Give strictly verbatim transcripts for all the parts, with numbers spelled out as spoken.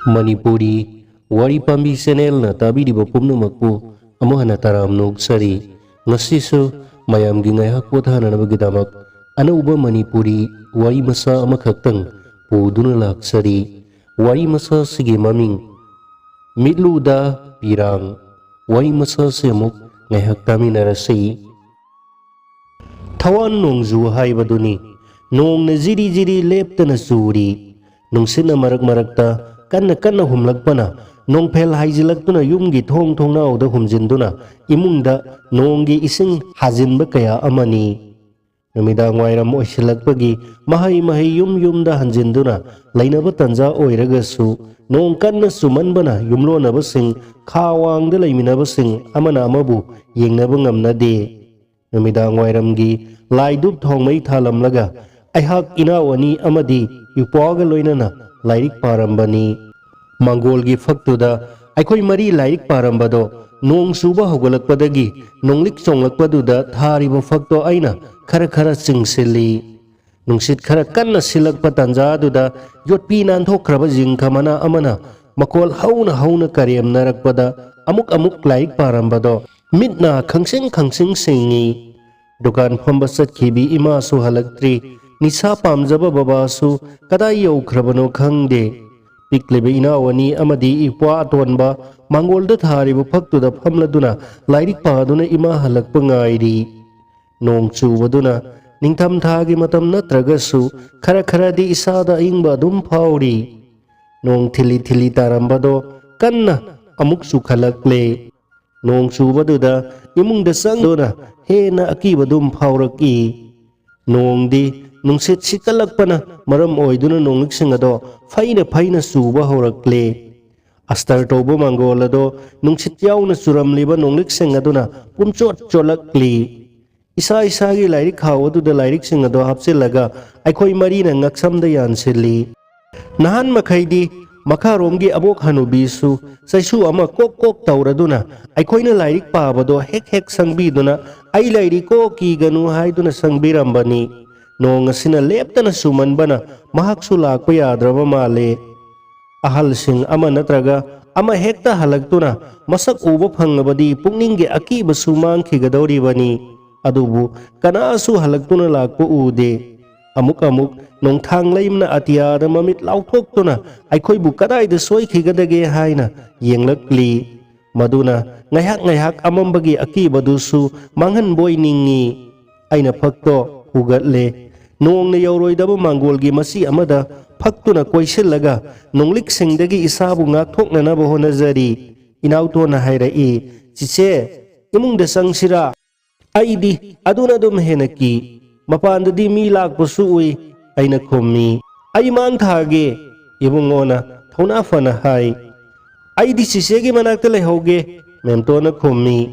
ꯃꯅꯤꯄꯨꯔꯤ ꯋꯥꯔꯤ ꯄꯥꯝꯕꯤ ꯆꯦꯅꯦꯜꯅ ꯇꯥꯕꯤꯔꯤꯕ ꯄꯨꯝꯅꯃꯛꯄꯨ ꯑꯃꯨꯛ ꯍꯟꯅ ꯇꯔꯥꯝꯅ ꯑꯣꯛꯆꯔꯤ꯫ ꯉꯁꯤꯁꯨ ꯃꯌꯥꯝꯒꯤ ꯉꯥꯏꯍꯥꯛ ꯄꯣꯊꯥꯅꯅꯕꯒꯤꯗꯃꯛ ꯑꯅꯧꯕ ꯃꯅꯤꯄꯨꯔꯤ ꯋꯥꯔꯤ ꯃꯆꯥ ꯑꯃꯈꯛꯇꯪ ꯄꯨꯗꯨꯅ ꯂꯥꯛꯆꯔꯤ꯫ ꯋꯥꯔꯤ ꯃꯆꯥꯁꯤꯒꯤ ꯃꯃꯤꯡ ꯃꯤꯠꯂꯨꯗ ꯄꯤꯔꯥꯡ꯫ ꯋꯥꯔꯤ ꯃꯆꯥꯁꯤ ꯑꯃꯨꯛ ꯉꯥꯏꯍꯥꯛ ꯇꯥꯃꯤꯟꯅꯔꯁꯤ꯫ ꯊꯋꯥꯟ ꯅꯣꯡꯖꯨ ꯍꯥꯏꯕꯗꯨꯅꯤ꯫ ꯅꯣꯡꯅ ꯖꯤꯔꯤ ꯖꯤꯔꯤ ꯂꯦꯞꯇꯅ ꯆꯨꯔꯤ꯫ ꯅꯨꯡꯁꯤꯠꯅ ꯃꯔꯛ ꯃꯔꯛꯇ ꯀꯟꯅ ꯀꯟꯅ ꯍꯨꯝꯂꯛꯄꯅ ꯅꯣꯡꯐꯦꯜ ꯍꯥꯏꯖꯤꯜꯂꯛꯇꯨꯅ ꯌꯨꯝꯒꯤ ꯊꯣꯡ ꯊꯣꯡꯅꯥꯎꯗ ꯍꯨꯝꯖꯤꯟꯗꯨꯅ ꯏꯃꯨꯡꯗ ꯅꯣꯡꯒꯤ ꯏꯁꯤꯡ ꯍꯥꯖꯤꯟꯕ ꯀꯌꯥ ꯑꯃꯅꯤ꯫ ꯅꯨꯃꯤꯗꯥꯡ ꯋꯥꯏꯔꯝ ꯑꯣꯏꯁꯤꯜꯂꯛꯄꯒꯤ ꯃꯍꯩ ꯃꯍꯩ ꯌꯨꯝ ꯌꯨꯝꯗ ꯍꯟꯖꯤꯟꯗꯨꯅ ꯂꯩꯅꯕ ꯇꯟꯖꯥ ꯑꯣꯏꯔꯒꯁꯨ, ꯅꯣꯡ ꯀꯟꯅ ꯆꯨꯃꯟꯕꯅ ꯌꯨꯝꯂꯣꯟꯅꯕꯁꯤꯡ, ꯈꯥ ꯋꯥꯡꯗ ꯂꯩꯃꯤꯟꯅꯕꯁꯤꯡ ꯑꯃꯅ ꯑꯃꯕꯨ ꯌꯦꯡꯅꯕ ꯉꯝꯅꯗꯦ꯫ ꯅꯨꯃꯤꯗꯥꯡ ꯋꯥꯏꯔꯝꯒꯤ ꯂꯥꯏ ꯙꯨꯞ ꯊꯥꯎꯃꯩ ꯊꯥꯂꯝꯂꯒ ꯑꯩꯍꯥꯛ ꯏꯅꯥꯎ ꯑꯅꯤ ꯑꯃꯗꯤ ꯏꯄ꯭ꯋꯥꯒ ꯂꯣꯏꯅꯅ ꯂꯥꯏꯔꯤꯛ ꯄꯥꯔꯝꯕꯅꯤ꯫ ꯃꯥꯡꯒꯣꯜꯒꯤ ꯐꯛꯇꯨꯗ ꯑꯩꯈꯣꯏ ꯃꯔꯤ ꯂꯥꯏꯔꯤꯛ ꯄꯥꯔꯝꯕꯗꯣ ꯅꯣꯡ ꯆꯨꯕ ꯍꯧꯒꯠꯂꯛꯄꯗꯒꯤ ꯅꯣꯡꯂꯤꯛ ꯆꯣꯡꯂꯛꯄꯗꯨꯗ ꯊꯥꯔꯤꯕ ꯐꯛꯇꯣ ꯑꯩꯅ ꯈꯔ ꯈꯔ ꯆꯤꯡꯁꯤꯜꯂꯤ꯫ ꯅꯨꯡꯁꯤꯠ ꯈꯔ ꯀꯟꯅ ꯁꯤꯜꯂꯛꯄ ꯇꯥꯟꯖꯥꯗꯨꯗ ꯌꯣꯠꯄꯤ ꯅꯥꯟꯊꯣꯛꯈ꯭ꯔꯕ ꯖꯤꯡꯈ ꯃꯅꯥ ꯑꯃꯅ ꯃꯈꯣꯜ ꯍꯧꯅ ꯍꯧꯅ ꯀꯔꯦꯝꯅꯔꯛꯄꯗ ꯑꯃꯨꯛ ꯑꯃꯨꯛ ꯂꯥꯏꯔꯤꯛ ꯄꯥꯔꯝꯕꯗꯣ ꯃꯤꯠ ꯅꯥ ꯈꯪꯁꯤꯡ ꯈꯪꯁꯤꯡ ꯁꯤꯡꯏ꯫ ꯗꯨꯀꯥꯟ ꯐꯝꯕ ꯆꯠꯈꯤꯕꯤ ꯏꯃꯥꯁꯨ ꯍꯜꯂꯛꯇ꯭ꯔꯤ꯫ ꯅꯤꯁꯥ ꯄꯥꯝꯖꯕ ꯕꯕꯥꯁꯨ ꯀꯗꯥꯏ ꯌꯧꯈ꯭ꯔꯕꯅꯣ ꯈꯪꯗꯦ꯫ ꯄꯤꯛꯂꯤꯕ ꯏꯅꯥꯎ ꯑꯅꯤ ꯑꯃꯗꯤ ꯏꯄ꯭ꯋꯥ ꯑꯇꯣꯟꯕ ꯃꯥꯡꯒꯣꯜꯗ ꯊꯥꯔꯤꯕ ꯐꯛꯇꯨꯗ ꯐꯝꯂꯗꯨꯅ ꯂꯥꯏꯔꯤꯛ ꯄꯥꯗꯨꯅ ꯏꯃꯥ ꯍꯜꯂꯛꯄ ꯉꯥꯏꯔꯤ꯫ ꯅꯣꯡ ꯆꯨꯕꯗꯨꯅ ꯅꯤꯡꯊꯝꯊꯥꯒꯤ ꯃꯇꯝ ꯅꯠꯇ꯭ꯔꯒꯁꯨ ꯈꯔ ꯈꯔꯗꯤ ꯏꯁꯥꯗ ꯑꯏꯪꯕ ꯑꯗꯨꯝ ꯐꯥꯎꯔꯤ꯫ ꯅꯣꯡ ꯊꯤꯂꯤ ꯊꯤꯂꯤ ꯇꯥꯔꯝꯕꯗꯣ ꯀꯟꯅ ꯑꯃꯨꯛ ꯆꯨꯈꯠꯂꯛꯂꯦ꯫ ꯅꯣꯡ ꯆꯨꯕꯗꯨꯗ ꯏꯃꯨꯡꯗ ꯆꯪꯗꯨꯅ ꯍꯦꯟꯅ ꯑꯀꯤꯕꯗꯨꯝ ꯐꯥꯎꯔꯛꯏ꯫ ꯅꯣꯡꯗꯤ ꯅꯨꯡꯁꯤꯠ ꯁꯤꯠꯀꯠꯂꯛꯄꯅ ꯃꯔꯝ ꯑꯣꯏꯗꯨꯅ ꯅꯣꯡꯂꯤꯛꯁꯤꯡ ꯑꯗꯣ ꯐꯩꯅ ꯐꯩꯅ ꯆꯨꯕ ꯍꯧꯔꯛꯂꯦ꯫ ꯑꯁꯇꯔ ꯇꯧꯕ ꯃꯥꯡꯒꯣꯜ ꯑꯗꯣ ꯅꯨꯡꯁꯤꯠ ꯌꯥꯎꯅ ꯆꯨꯔꯝꯂꯤꯕ ꯅꯣꯡꯂꯤꯛꯁꯤꯡ ꯑꯗꯨꯅ ꯄꯨꯝꯆꯣꯠ ꯆꯣꯠꯂꯛꯂꯤ꯫ ꯏꯁꯥ ꯏꯁꯥꯒꯤ ꯂꯥꯏꯔꯤꯛ ꯈꯥꯎ ꯑꯗꯨꯗ ꯂꯥꯏꯔꯤꯛꯁꯤꯡ ꯑꯗꯣ ꯍꯥꯞꯆꯤꯜꯂꯒ ꯑꯩꯈꯣꯏ ꯃꯔꯤꯅ ꯉꯛꯁꯝꯗ ꯌꯥꯟꯁꯤꯜꯂꯤ꯫ ꯅꯍꯥꯟ ꯃꯈꯩꯗꯤ ꯃꯈꯥꯔꯣꯝꯒꯤ ꯑꯕꯣꯛ ꯍꯅꯨꯕꯤꯁꯨ ꯆꯩꯁꯨ ꯑꯃ ꯀꯣꯛ ꯀꯣꯛ ꯇꯧꯔꯗꯨꯅ ꯑꯩꯈꯣꯏꯅ ꯂꯥꯏꯔꯤꯛ ꯄꯥꯕꯗꯣ ꯍꯦꯛ ꯍꯦꯛ ꯁꯪꯕꯤꯗꯨꯅ "ꯑꯩ ꯂꯩꯔꯤꯀꯣ, ꯀꯤꯒꯅꯨ" ꯍꯥꯏꯗꯨꯅ ꯁꯪꯕꯤꯔꯝꯕꯅꯤ꯫ ꯅꯣꯡ ꯑꯁꯤꯅ ꯂꯦꯞꯇꯅ ꯆꯨꯃꯟꯕꯅ ꯃꯍꯥꯛꯁꯨ ꯂꯥꯛꯄ ꯌꯥꯗ꯭ꯔꯕ ꯃꯥꯜꯂꯦ꯫ ꯑꯍꯜꯁꯤꯡ ꯑꯃ ꯅꯠꯇ꯭ꯔꯒ ꯑꯃ ꯍꯦꯛꯇ ꯍꯜꯂꯛꯇꯨꯅ ꯃꯁꯛ ꯎꯕ ꯐꯪꯂꯕꯗꯤ ꯄꯨꯛꯅꯤꯡꯒꯤ ꯑꯀꯤꯕꯁꯨ ꯃꯥꯡꯈꯤꯒꯗꯧꯔꯤꯕꯅꯤ꯫ ꯑꯗꯨꯕꯨ ꯀꯅꯥꯁꯨ ꯍꯜꯂꯛꯇꯨꯅ ꯂꯥꯛꯄ ꯎꯗꯦ꯫ ꯑꯃꯨꯛ ꯑꯃꯨꯛ ꯅꯣꯡꯊꯥꯡ ꯂꯩꯃꯅ ꯑꯇꯤꯌꯥꯗ ꯃꯃꯤꯠ ꯂꯥꯎꯊꯣꯛꯇꯨꯅ ꯑꯩꯈꯣꯏꯕꯨ ꯀꯗꯥꯏꯗ ꯁꯣꯏꯈꯤꯒꯗꯒꯦ ꯍꯥꯏꯅ ꯌꯦꯡꯂꯛꯂꯤ꯫ ꯃꯗꯨꯅ ꯉꯥꯏꯍꯥꯛ ꯉꯥꯏꯍꯥꯛ ꯑꯃꯝꯕꯒꯤ ꯑꯀꯤꯕꯗꯨꯁꯨ ꯃꯥꯡꯍꯟꯕꯣꯏ ꯅꯤꯡꯏ꯫ ꯑꯩꯅ ꯐꯛꯇꯣ ꯍꯨꯒꯠꯂꯦ꯫ ꯅꯣꯡꯅ ꯌꯧꯔꯣꯏꯗꯕ ꯃꯥꯡꯒꯣꯜꯒꯤ ꯃꯆꯤ ꯑꯃꯗ ꯐꯛꯇꯨꯅ ꯀꯣꯏꯁꯤꯜꯂꯒ ꯅꯣꯡꯂꯤꯛꯁꯤꯡꯗꯒꯤ ꯏꯁꯥꯕꯨ ꯉꯥꯛꯊꯣꯛꯅꯅꯕ ꯍꯣꯠꯅꯖꯔꯤ꯫ ꯏꯅꯥꯎꯇꯣꯟꯅ ꯍꯥꯏꯔꯛꯏ, "ꯆꯤꯆꯦ, ꯏꯃꯨꯡꯗ ꯆꯪꯁꯤꯔꯥ?" ꯑꯩꯗꯤ ꯑꯗꯨꯅ ꯑꯗꯨꯝ ꯍꯦꯟꯅ ꯀꯤ꯫ "ꯃꯄꯥꯟꯗꯗꯤ ꯃꯤ ꯂꯥꯛꯄꯁꯨ ꯎꯏ," ꯑꯩꯅ ꯈꯨꯝꯃꯤ꯫ "ꯑꯩ ꯃꯥꯡ ꯊꯥꯒꯦ," ꯏꯕꯨꯡꯉꯣꯅ ꯊꯧꯅꯥ ꯐꯅ ꯍꯥꯏ꯫ "ꯑꯩꯗꯤ ꯆꯤꯆꯦꯒꯤ ꯃꯅꯥꯛꯇ ꯂꯩꯍꯧꯒꯦ," ꯃꯦꯝꯇꯣꯟꯅ ꯈꯨꯝꯃꯤ꯫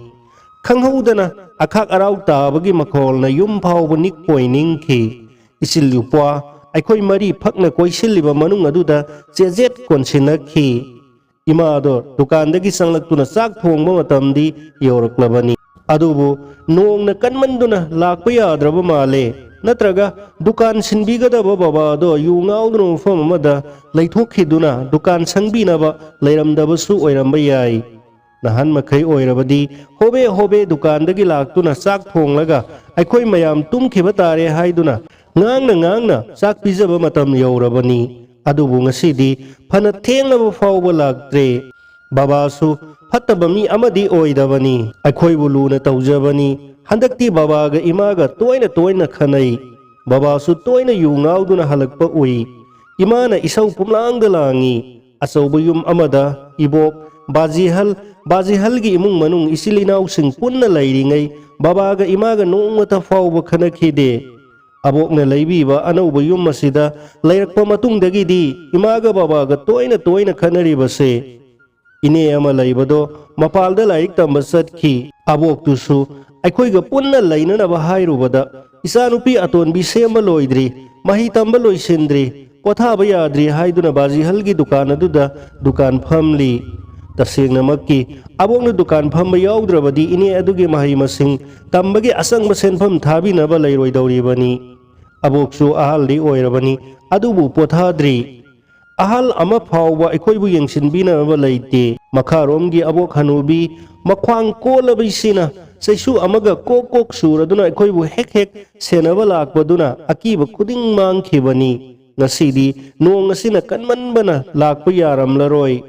ꯈꯪꯍꯧꯗꯅ ꯑꯈꯥꯛ ꯑꯔꯥꯎ ꯇꯥꯕꯒꯤ ꯃꯈꯣꯜꯅ ꯌꯨꯝ ꯐꯥꯎꯕ ꯅꯤꯛꯄꯣꯏ ꯅꯤꯡꯈꯤ꯫ ꯏꯆꯤꯜ ꯏꯄ꯭ꯋꯥ ꯑꯩꯈꯣꯏ ꯃꯔꯤ ꯐꯛꯅ ꯀꯣꯏꯁꯤꯜꯂꯤꯕ ꯃꯅꯨꯡ ꯑꯗꯨꯗ ꯆꯦꯖꯦꯠ ꯀꯣꯟꯁꯤꯟꯅꯈꯤ꯫ ꯏꯃꯥꯗꯣ ꯗꯨꯀꯥꯟꯗꯒꯤ ꯆꯪꯂꯛꯇꯨꯅ ꯆꯥꯛ ꯊꯣꯡꯕ ꯃꯇꯝꯗꯤ ꯌꯧꯔꯛꯂꯕꯅꯤ꯫ ꯑꯗꯨꯕꯨ ꯅꯣꯡꯅ ꯀꯟꯃꯟꯗꯨꯅ ꯂꯥꯛꯄ ꯌꯥꯗ꯭ꯔꯕ ꯃꯥꯜꯂꯦ꯫ ꯅꯠꯇ꯭ꯔꯒ ꯗꯨꯀꯥꯟ ꯁꯤꯟꯕꯤꯒꯗꯕ ꯕꯕꯥꯗꯣ ꯌꯨ ꯉꯥꯎꯗꯨꯅ ꯃꯐꯝ ꯑꯃꯗ ꯂꯩꯊꯣꯛꯈꯤꯗꯨꯅ ꯗꯨꯀꯥꯟ ꯁꯪꯕꯤꯅꯕ ꯂꯩꯔꯝꯗꯕꯁꯨ ꯑꯣꯏꯔꯝꯕ ꯌꯥꯏ꯫ ꯅꯍꯥꯟ ꯃꯈꯩ ꯑꯣꯏꯔꯕꯗꯤ ꯍꯣꯕꯦ ꯍꯣꯕꯦ ꯗꯨꯀꯥꯟꯗꯒꯤ ꯂꯥꯛꯇꯨꯅ ꯆꯥꯛ ꯊꯣꯡꯂꯒ ꯑꯩꯈꯣꯏ ꯃꯌꯥꯝ ꯇꯨꯝꯈꯤꯕ ꯇꯥꯔꯦ ꯍꯥꯏꯗꯨꯅ ꯉꯥꯡꯅ ꯉꯥꯡꯅ ꯆꯥꯛ ꯄꯤꯖꯕ ꯃꯇꯝ ꯌꯧꯔꯕꯅꯤ꯫ ꯑꯗꯨꯕꯨ ꯉꯁꯤꯗꯤ ꯐꯅ ꯊꯦꯡꯂꯕ ꯐꯥꯎꯕ ꯂꯥꯛꯇ꯭ꯔꯦ꯫ ꯕꯕꯥꯁꯨ ꯐꯠꯇꯕ ꯃꯤ ꯑꯃꯗꯤ ꯑꯣꯏꯗꯕꯅꯤ꯫ ꯑꯩꯈꯣꯏꯕꯨ ꯂꯨꯅ ꯇꯧꯖꯕꯅꯤ꯫ ꯍꯟꯗꯛꯇꯤ ꯕꯕꯥꯒ ꯏꯃꯥꯒ ꯇꯣꯏꯅ ꯇꯣꯏꯅ ꯈꯟꯅꯩ꯫ ꯕꯕꯥꯁꯨ ꯇꯣꯏꯅ ꯌꯨ ꯉꯥꯎꯗꯨꯅ ꯍꯜꯂꯛꯄ ꯎꯏ꯫ ꯏꯃꯥꯅ ꯏꯁꯧ ꯄꯨꯝꯂꯥꯡꯗ ꯂꯥꯡꯏ꯫ ꯑꯆꯧꯕ ꯌꯨꯝ ꯑꯃꯗ ꯏꯕꯣꯛ, ꯕꯥꯖꯤꯍꯜ, ꯕꯥꯖꯤꯍꯜꯒꯤ ꯏꯃꯨꯡ ꯃꯅꯨꯡ ꯏꯆꯤꯜ ꯏꯅꯥꯎꯁꯤꯡ ꯄꯨꯟꯅ ꯂꯩꯔꯤꯉꯩ ꯕꯕꯥꯒ ꯏꯃꯥꯒ ꯅꯣꯡꯃꯇ ꯐꯥꯎꯕ ꯈꯟꯅꯈꯤꯗꯦ꯫ ꯑꯕꯣꯛꯅ ꯂꯩꯕꯤꯕ ꯑꯅꯧꯕ ꯌꯨꯝ ꯑꯁꯤꯗ ꯂꯩꯔꯛꯄ ꯃꯇꯨꯡꯗꯒꯤꯗꯤ ꯏꯃꯥꯒ ꯕꯕꯥꯒ ꯇꯣꯏꯅ ꯇꯣꯏꯅ ꯈꯠꯅꯔꯤꯕꯁꯦ꯫ ꯏꯅꯦ ꯑꯃ ꯂꯩꯕꯗꯣ ꯃꯄꯥꯜꯗ ꯂꯥꯏꯔꯤꯛ ꯇꯝꯕ ꯆꯠꯈꯤ꯫ ꯑꯕꯣꯛꯇꯨꯁꯨ ꯑꯩꯈꯣꯏꯒ ꯄꯨꯟꯅ ꯂꯩꯅꯅꯕ ꯍꯥꯏꯔꯨꯕꯗ, "ꯏꯆꯥꯅꯨꯄꯤ ꯑꯇꯣꯟꯕꯤ ꯁꯦꯝꯕ ꯂꯣꯏꯗ꯭ꯔꯤ, ꯃꯍꯩ ꯇꯝꯕ ꯂꯣꯏꯁꯤꯟꯗ꯭ꯔꯤ, ꯄꯣꯊꯥꯕ ꯌꯥꯗ꯭ꯔꯤ" ꯍꯥꯏꯗꯨꯅ ꯕꯥꯖꯤꯍꯜꯒꯤ ꯗꯨꯀꯥꯟ ꯑꯗꯨꯗ ꯗꯨꯀꯥꯟ ꯐꯝꯂꯤ꯫ ꯇꯁꯦꯡꯅꯃꯛꯀꯤ ꯑꯕꯣꯛꯅ ꯗꯨꯀꯥꯟ ꯐꯝꯕ ꯌꯥꯎꯗ꯭ꯔꯕꯗꯤ ꯏꯅꯦ ꯑꯗꯨꯒꯤ ꯃꯍꯩ ꯃꯁꯤꯡ ꯇꯝꯕꯒꯤ ꯑꯆꯪꯕ ꯁꯦꯟꯐꯝ ꯊꯥꯕꯤꯅꯕ ꯂꯩꯔꯣꯏꯗꯧꯔꯤꯕꯅꯤ꯫ ꯑꯕꯣꯛꯁꯨ ꯑꯍꯜꯗꯤ ꯑꯣꯏꯔꯕꯅꯤ, ꯑꯗꯨꯕꯨ ꯄꯣꯊꯥꯗ꯭ꯔꯤ꯫ ꯑꯍꯜ ꯑꯃ ꯐꯥꯎꯕ ꯑꯩꯈꯣꯏꯕꯨ ꯌꯦꯡꯁꯤꯟꯕꯤꯅꯕ ꯂꯩꯇꯦ꯫ ꯃꯈꯥꯔꯣꯝꯒꯤ ꯑꯕꯣꯛ ꯍꯅꯨꯕꯤ ꯃꯈ꯭ꯋꯥꯡ ꯀꯣꯜꯂꯕꯤꯁꯤꯅ ꯆꯩꯁꯨ ꯑꯃꯒ ꯀꯣꯛ ꯀꯣꯛ ꯁꯨꯔꯗꯨꯅ ꯑꯩꯈꯣꯏꯕꯨ ꯍꯦꯛ ꯍꯦꯛ ꯁꯦꯟꯅꯕ ꯂꯥꯛꯄꯗꯨꯅ ꯑꯀꯤꯕ ꯈꯨꯗꯤꯡ ꯃꯥꯡꯈꯤꯕꯅꯤ꯫ ꯉꯁꯤꯗꯤ ꯅꯣꯡ ꯑꯁꯤꯅ ꯀꯟꯃꯟꯕꯅ ꯂꯥꯛꯄ ꯌꯥꯔꯝꯂꯔꯣꯏ꯫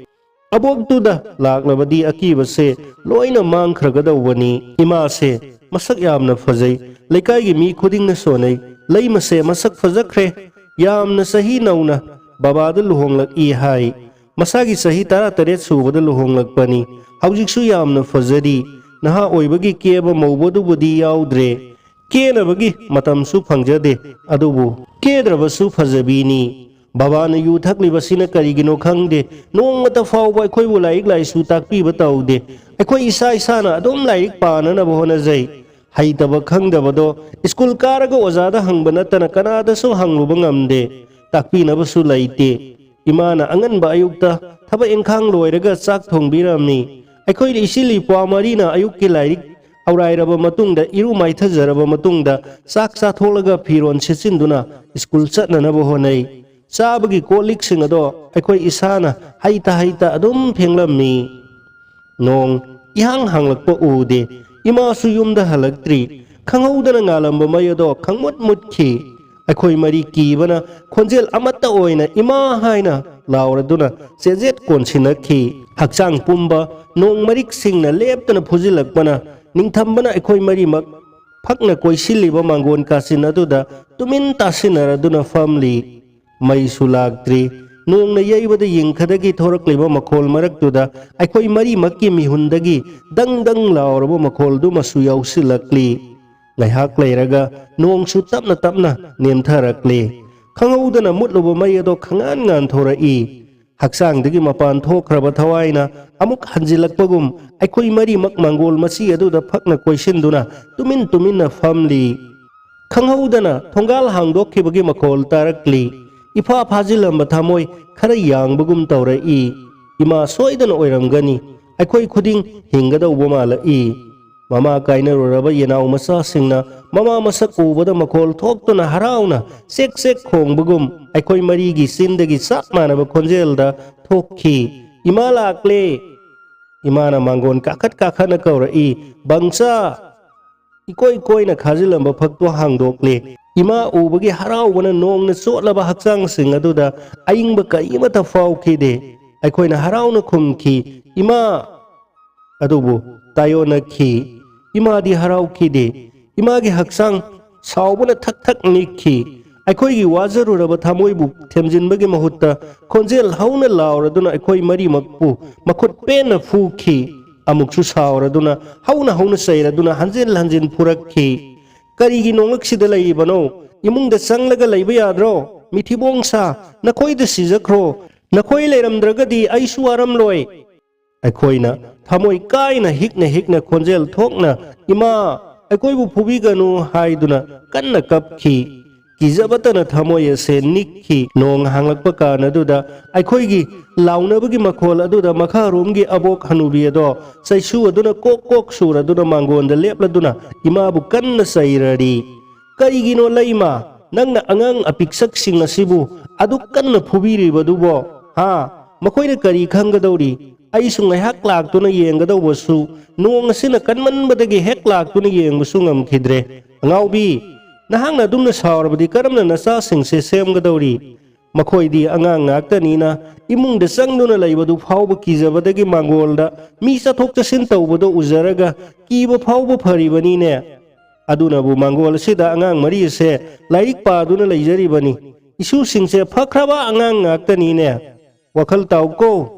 ꯑꯕꯣꯛꯇꯨꯗ ꯂꯥꯛꯂꯕꯗꯤ ꯑꯀꯤꯕꯁꯦ ꯂꯣꯏꯅ ꯃꯥꯡꯈ꯭ꯔꯒꯗꯧꯕꯅꯤ꯫ ꯏꯃꯥꯁꯦ ꯃꯁꯛ ꯌꯥꯝꯅ ꯐꯖꯩ꯫ ꯂꯩꯀꯥꯏꯒꯤ ꯃꯤ ꯈꯨꯗꯤꯡꯅ ꯁꯣꯟꯅꯩ꯫ "ꯂꯩꯃꯁꯦ ꯃꯁꯛ ꯐꯖꯈ꯭ꯔꯦ꯫ ꯌꯥꯝꯅ ꯆꯍꯤ ꯅꯧꯅ ꯕꯕꯥꯗ ꯂꯨꯍꯣꯡꯂꯛꯏ" ꯍꯥꯏ꯫ ꯃꯁꯥꯒꯤ ꯆꯍꯤ ꯇꯔꯥꯇꯔꯦꯠ ꯁꯨꯕꯗ ꯂꯨꯍꯣꯡꯂꯛꯄꯅꯤ꯫ ꯍꯧꯖꯤꯛꯁꯨ ꯌꯥꯝꯅ ꯐꯖꯔꯤ꯫ ꯅꯍꯥ ꯑꯣꯏꯕꯒꯤ ꯀꯦꯕ ꯃꯧꯕꯗꯨꯕꯨꯗꯤ ꯌꯥꯎꯗ꯭ꯔꯦ꯫ ꯀꯦꯅꯕꯒꯤ ꯃꯇꯝꯁꯨ ꯐꯪꯖꯗꯦ꯫ ꯑꯗꯨꯕꯨ ꯀꯦꯗ꯭ꯔꯕꯁꯨ ꯐꯖꯕꯤꯅꯤ꯫ ꯕꯕꯥꯅ ꯌꯨ ꯊꯛꯂꯤꯕꯁꯤꯅ ꯀꯔꯤꯒꯤꯅꯣ ꯈꯪꯗꯦ, ꯅꯣꯡꯃꯇ ꯐꯥꯎꯕ ꯑꯩꯈꯣꯏꯕꯨ ꯂꯥꯏꯔꯤꯛ ꯂꯥꯏꯁꯨ ꯇꯥꯛꯄꯤꯕ ꯇꯧꯗꯦ꯫ ꯑꯩꯈꯣꯏ ꯏꯁꯥ ꯏꯁꯥꯅ ꯑꯗꯨꯝ ꯂꯥꯏꯔꯤꯛ ꯄꯥꯅꯅꯕ ꯍꯣꯠꯅꯖꯩ꯫ ꯍꯩꯇꯕ ꯈꯪꯗꯕꯗꯣ ꯁ꯭ꯀꯨꯜ ꯀꯥꯔꯒ ꯑꯣꯖꯥꯗ ꯍꯪꯕ ꯅꯠꯇꯅ ꯀꯅꯥꯗꯁꯨ ꯍꯪꯂꯨꯕ ꯉꯝꯗꯦ꯫ ꯇꯥꯛꯄꯤꯅꯕꯁꯨ ꯂꯩꯇꯦ꯫ ꯏꯃꯥꯅ ꯑꯉꯟꯕ ꯑꯌꯨꯛꯇ ꯊꯕꯛ ꯏꯪꯈꯥꯡ ꯂꯣꯏꯔꯒ ꯆꯥꯛ ꯊꯣꯡꯕꯤꯔꯝꯃꯤ꯫ ꯑꯩꯈꯣꯏ ꯏꯆꯤꯜ ꯏꯄ꯭ꯋꯥ ꯃꯔꯤꯅ ꯑꯌꯨꯛꯀꯤ ꯂꯥꯏꯔꯤꯛ ꯑꯧꯔꯥꯏꯔꯕ ꯃꯇꯨꯡꯗ, ꯏꯔꯨ ꯃꯥꯏꯊꯖꯔꯕ ꯃꯇꯨꯡꯗ, ꯆꯥꯛ ꯆꯥꯊꯣꯛꯂꯒ ꯐꯤꯔꯣꯜ ꯁꯦꯠꯆꯤꯟꯗꯨꯅ ꯁ꯭ꯀꯨꯜ ꯆꯠꯅꯅꯕ ꯍꯣꯠꯅꯩ꯫ ꯆꯥꯕꯒꯤ ꯀꯣꯜ ꯂꯤꯛꯁꯤꯡ ꯑꯗꯣ ꯑꯩꯈꯣꯏ ꯏꯁꯥꯅ ꯍꯩꯇ ꯍꯩꯇ ꯑꯗꯨꯝ ꯐꯦꯡꯂꯝꯃꯤ꯫ ꯅꯣꯡ ꯏꯍꯥꯡ ꯍꯥꯡꯂꯛꯄ ꯎꯗꯦ꯫ ꯏꯃꯥꯁꯨ ꯌꯨꯝꯗ ꯍꯜꯂꯛꯇ꯭ꯔꯤ꯫ ꯈꯪꯍꯧꯗꯅ ꯉꯥꯜꯂꯝꯕ ꯃꯩ ꯑꯗꯣ ꯈꯪꯃꯨꯠ ꯃꯨꯠꯈꯤ꯫ ꯑꯩꯈꯣꯏ ꯃꯔꯤ ꯀꯤꯕꯅ ꯈꯣꯟꯖꯦꯜ ꯑꯃꯠꯇ ꯑꯣꯏꯅ "ꯏꯃꯥ" ꯍꯥꯏꯅ ꯂꯥꯎꯔꯗꯨꯅ ꯆꯦꯖꯦꯠ ꯀꯣꯟꯁꯤꯟꯅꯈꯤ꯫ ꯍꯛꯆꯥꯡ ꯄꯨꯝꯕ ꯅꯣꯡ ꯃꯔꯤꯛꯁꯤꯡꯅ ꯂꯦꯞꯇꯅ ꯐꯨꯖꯤꯜꯂꯛꯄꯅ ꯅꯤꯡꯊꯝꯕꯅ ꯑꯩꯈꯣꯏ ꯃꯔꯤꯃꯛ ꯐꯛꯅ ꯀꯣꯏꯁꯤꯜꯂꯤꯕ ꯃꯥꯡꯒꯣꯟ ꯀꯥꯆꯤꯟ ꯑꯗꯨꯗ ꯇꯨꯃꯤꯟ ꯇꯥꯁꯤꯟꯅꯔꯗꯨꯅ ꯐꯝꯂꯤ꯫ ꯃꯩꯁꯨ ꯂꯥꯛꯇ꯭ꯔꯤ꯫ ꯅꯣꯡꯅ ꯌꯩꯕꯗ ꯌꯤꯡꯈꯗꯒꯤ ꯊꯣꯔꯛꯂꯤꯕ ꯃꯈꯣꯜ ꯃꯔꯛꯇꯨꯗ ꯑꯩꯈꯣꯏ ꯃꯔꯤꯃꯛꯀꯤ ꯃꯤꯍꯨꯟꯗꯒꯤ ꯗꯪ ꯗꯪ ꯂꯥꯎꯔꯕ ꯃꯈꯣꯜꯗꯨꯃꯁꯨ ꯌꯥꯎꯁꯤꯜꯂꯛꯂꯤ꯫ ꯉꯥꯏꯍꯥꯛ ꯂꯩꯔꯒ ꯅꯣꯡꯁꯨ ꯇꯞꯅ ꯇꯞꯅ ꯅꯦꯝꯊꯔꯛꯂꯦ꯫ ꯈꯪꯍꯧꯗꯅ ꯃꯨꯠꯂꯨꯕ ꯃꯩ ꯑꯗꯣ ꯈꯪꯉꯥꯟ ꯉꯥꯟꯊꯣꯔꯛꯏ꯫ ꯍꯛꯆꯥꯡꯗꯒꯤ ꯃꯄꯥꯟ ꯊꯣꯛꯈ꯭ꯔꯕ ꯊꯋꯥꯏꯅ ꯑꯃꯨꯛ ꯍꯟꯖꯤꯜꯂꯛꯄꯒꯨꯝ ꯑꯩꯈꯣꯏ ꯃꯔꯤꯃꯛ ꯃꯥꯡꯒꯣꯜ ꯃꯆꯤ ꯑꯗꯨꯗ ꯐꯛꯅ ꯀꯣꯏꯁꯤꯟꯗꯨꯅ ꯇꯨꯃꯤꯟ ꯇꯨꯃꯤꯟꯅ ꯐꯝꯂꯤ꯫ ꯈꯪꯍꯧꯗꯅ ꯊꯣꯡꯒꯥꯜ ꯍꯥꯡꯗꯣꯛꯈꯤꯕꯒꯤ ꯃꯈꯣꯜ ꯇꯥꯔꯛꯂꯤ꯫ ꯏꯐꯥ ꯐꯥꯖꯤꯜꯂꯝꯕ ꯊꯃꯣꯏ ꯈꯔ ꯌꯥꯡꯕꯒꯨꯝ ꯇꯧꯔꯛꯏ꯫ ꯏꯃꯥ ꯁꯣꯏꯗꯅ ꯑꯣꯏꯔꯝꯒꯅꯤ꯫ ꯑꯩꯈꯣꯏ ꯈꯨꯗꯤꯡ ꯍꯤꯡꯒꯗꯧꯕ ꯃꯥꯜꯂꯛꯏ꯫ ꯃꯃꯥ ꯀꯥꯏꯅꯔꯨꯔꯕ ꯌꯦꯅꯥꯎ ꯃꯆꯥꯁꯤꯡꯅ ꯃꯃꯥ ꯃꯁꯛ ꯎꯕꯗ ꯃꯈꯣꯜ ꯊꯣꯛꯇꯨꯅ ꯍꯔꯥꯎꯅ ꯆꯦꯛ ꯆꯦꯛ ꯈꯣꯡꯕꯒꯨꯝ ꯑꯩꯈꯣꯏ ꯃꯔꯤꯒꯤ ꯆꯤꯟꯗꯒꯤ ꯆꯞ ꯃꯥꯟꯅꯕ ꯈꯣꯟꯖꯦꯜꯗ ꯊꯣꯛꯈꯤ, "ꯏꯃꯥ ꯂꯥꯛꯂꯦ!" ꯏꯃꯥꯅ ꯃꯥꯡꯒꯣꯟ ꯀꯥꯈꯠ ꯀꯥꯈꯠꯅ ꯀꯧꯔꯛꯏ, "ꯕꯪꯆꯥ!" ꯏꯀꯣꯏ ꯀꯣꯏꯅ ꯈꯥꯖꯤꯜꯂꯝꯕ ꯐꯛꯇꯣ ꯍꯥꯡꯗꯣꯛꯂꯦ꯫ ꯏꯃꯥ ꯎꯕꯒꯤ ꯍꯔꯥꯎꯕꯅ ꯅꯣꯡꯅ ꯆꯣꯠꯂꯕ ꯍꯛꯆꯥꯡꯁꯤꯡ ꯑꯗꯨꯗ ꯑꯏꯪꯕ ꯀꯔꯤꯃꯠꯇ ꯐꯥꯎꯈꯤꯗꯦ꯫ ꯑꯩꯈꯣꯏꯅ ꯍꯔꯥꯎꯅ ꯈꯨꯝꯈꯤ, "ꯏꯃꯥ!" ꯑꯗꯨꯕꯨ ꯇꯥꯏꯑꯣꯟꯅꯈꯤ꯫ ꯏꯃꯥꯗꯤ ꯍꯔꯥꯎꯈꯤꯗꯦ꯫ ꯏꯃꯥꯒꯤ ꯍꯛꯆꯥꯡ ꯁꯥꯎꯕꯅ ꯊꯛ ꯊꯛ ꯅꯤꯛꯈꯤ꯫ ꯑꯩꯈꯣꯏꯒꯤ ꯋꯥꯖꯔꯨꯔꯕ ꯊꯃꯣꯏꯕꯨ ꯊꯦꯝꯖꯤꯟꯕꯒꯤ ꯃꯍꯨꯠꯇ ꯈꯣꯟꯖꯦꯜ ꯍꯧꯅ ꯂꯥꯎꯔꯗꯨꯅ ꯑꯩꯈꯣꯏ ꯃꯔꯤꯃꯛꯄꯨ ꯃꯈꯨꯠ ꯄꯦꯟꯅ ꯐꯨꯈꯤ꯫ ꯑꯃꯨꯛꯁꯨ ꯁꯥꯎꯔꯗꯨꯅ ꯍꯧꯅ ꯍꯧꯅ ꯆꯩꯔꯗꯨꯅ ꯍꯟꯖꯤꯟ ꯍꯟꯖꯤꯟ ꯐꯨꯔꯛꯈꯤ꯫ "ꯀꯔꯤꯒꯤ ꯅꯣꯡꯂꯛꯁꯤꯗ ꯂꯩꯔꯤꯕꯅꯣ? ꯏꯃꯨꯡꯗ ꯆꯪꯂꯒ ꯂꯩꯕ ꯌꯥꯗ꯭ꯔꯣ? ꯃꯤꯊꯤꯕꯣꯡ ꯁꯥ, ꯅꯈꯣꯏꯗ ꯁꯤꯖꯈ꯭ꯔꯣ꯫ ꯅꯈꯣꯏ ꯂꯩꯔꯝꯗ꯭ꯔꯒꯗꯤ ꯑꯩꯁꯨ ꯋꯥꯔꯝꯂꯣꯏ꯫" ꯑꯩꯈꯣꯏꯅ ꯊꯃꯣꯏ ꯀꯥꯏꯅ ꯍꯤꯛꯅ ꯍꯤꯛꯅ ꯈꯣꯟꯖꯦꯜ ꯊꯣꯛꯅ, "ꯏꯃꯥ, ꯑꯩꯈꯣꯏꯕꯨ ꯐꯨꯕꯤꯒꯅꯨ" ꯍꯥꯏꯗꯨꯅ ꯀꯟꯅ ꯀꯞꯈꯤ꯫ ꯀꯤꯖꯕꯇꯅ ꯊꯃꯣꯏ ꯑꯁꯦ ꯅꯤꯛꯈꯤ꯫ ꯅꯣꯡ ꯍꯥꯡꯂꯛꯄ ꯀꯥꯟ ꯑꯗꯨꯗ ꯑꯩꯈꯣꯏꯒꯤ ꯂꯥꯎꯅꯕꯒꯤ ꯃꯈꯣꯜ ꯑꯗꯨꯗ ꯃꯈꯥꯔꯣꯝꯒꯤ ꯑꯕꯣꯛ ꯍꯅꯨꯕꯤ ꯑꯗꯣ ꯆꯩꯁꯨ ꯑꯗꯨꯅ ꯀꯣꯛ ꯀꯣꯛ ꯁꯨꯔꯗꯨꯅ ꯃꯥꯡꯒꯣꯟꯗ ꯂꯦꯞꯂꯗꯨꯅ ꯏꯃꯥꯕꯨ ꯀꯟꯅ ꯆꯩꯔꯔꯤ꯫ "ꯀꯔꯤꯒꯤꯅꯣ ꯂꯩꯃ, ꯅꯪꯅ ꯑꯉꯥꯡ ꯑꯄꯤꯛꯁꯛꯁꯤꯡ ꯑꯁꯤꯕꯨ ꯑꯗꯨꯛ ꯀꯟꯅ ꯐꯨꯕꯤꯔꯤꯕꯗꯨꯕꯣ? ꯍꯥ? ꯃꯈꯣꯏꯅ ꯀꯔꯤ ꯈꯪꯒꯗꯧꯔꯤ? ꯑꯩꯁꯨ ꯉꯥꯏꯍꯥꯛ ꯂꯥꯛꯇꯨꯅ ꯌꯦꯡꯒꯗꯧꯕꯁꯨ ꯅꯣꯡ ꯑꯁꯤꯅ ꯀꯟꯃꯟꯕꯗꯒꯤ ꯍꯦꯛ ꯂꯥꯛꯇꯨꯅ ꯌꯦꯡꯕꯁꯨ ꯉꯝꯈꯤꯗ꯭ꯔꯦ꯫ ꯑꯉꯥꯎꯕꯤ, ꯅꯍꯥꯛꯅ ꯑꯗꯨꯝꯅ ꯁꯥꯎꯔꯕꯗꯤ ꯀꯔꯝꯅ ꯅꯆꯥꯁꯤꯡꯁꯦ ꯁꯦꯝꯒꯗꯧꯔꯤ? ꯃꯈꯣꯏꯗꯤ ꯑꯉꯥꯡ ꯉꯥꯛꯇꯅꯤꯅ ꯏꯃꯨꯡꯗ ꯆꯪꯗꯨꯅ ꯂꯩꯕꯗꯨ ꯐꯥꯎꯕ ꯀꯤꯖꯕꯗꯒꯤ ꯃꯥꯡꯒꯣꯜꯗ ꯃꯤ ꯆꯠꯊꯣꯛ ꯆꯠꯁꯤꯟ ꯇꯧꯕꯗꯣ ꯎꯖꯔꯒ ꯀꯤꯕ ꯐꯥꯎꯕ ꯐꯔꯤꯕꯅꯤꯅꯦ꯫ ꯑꯗꯨꯅꯕꯨ ꯃꯥꯡꯒꯣꯜ ꯑꯁꯤꯗ ꯑꯉꯥꯡ ꯃꯔꯤ ꯑꯁꯦ ꯂꯥꯏꯔꯤꯛ ꯄꯥꯗꯨꯅ ꯂꯩꯖꯔꯤꯕꯅꯤ꯫ ꯏꯁꯨꯁꯤꯡꯁꯦ ꯐꯈ꯭ꯔꯕ ꯑꯉꯥꯡ ꯉꯥꯛꯇꯅꯤꯅꯦ꯫ ꯋꯥꯈꯜ ꯇꯥꯎꯀꯣ,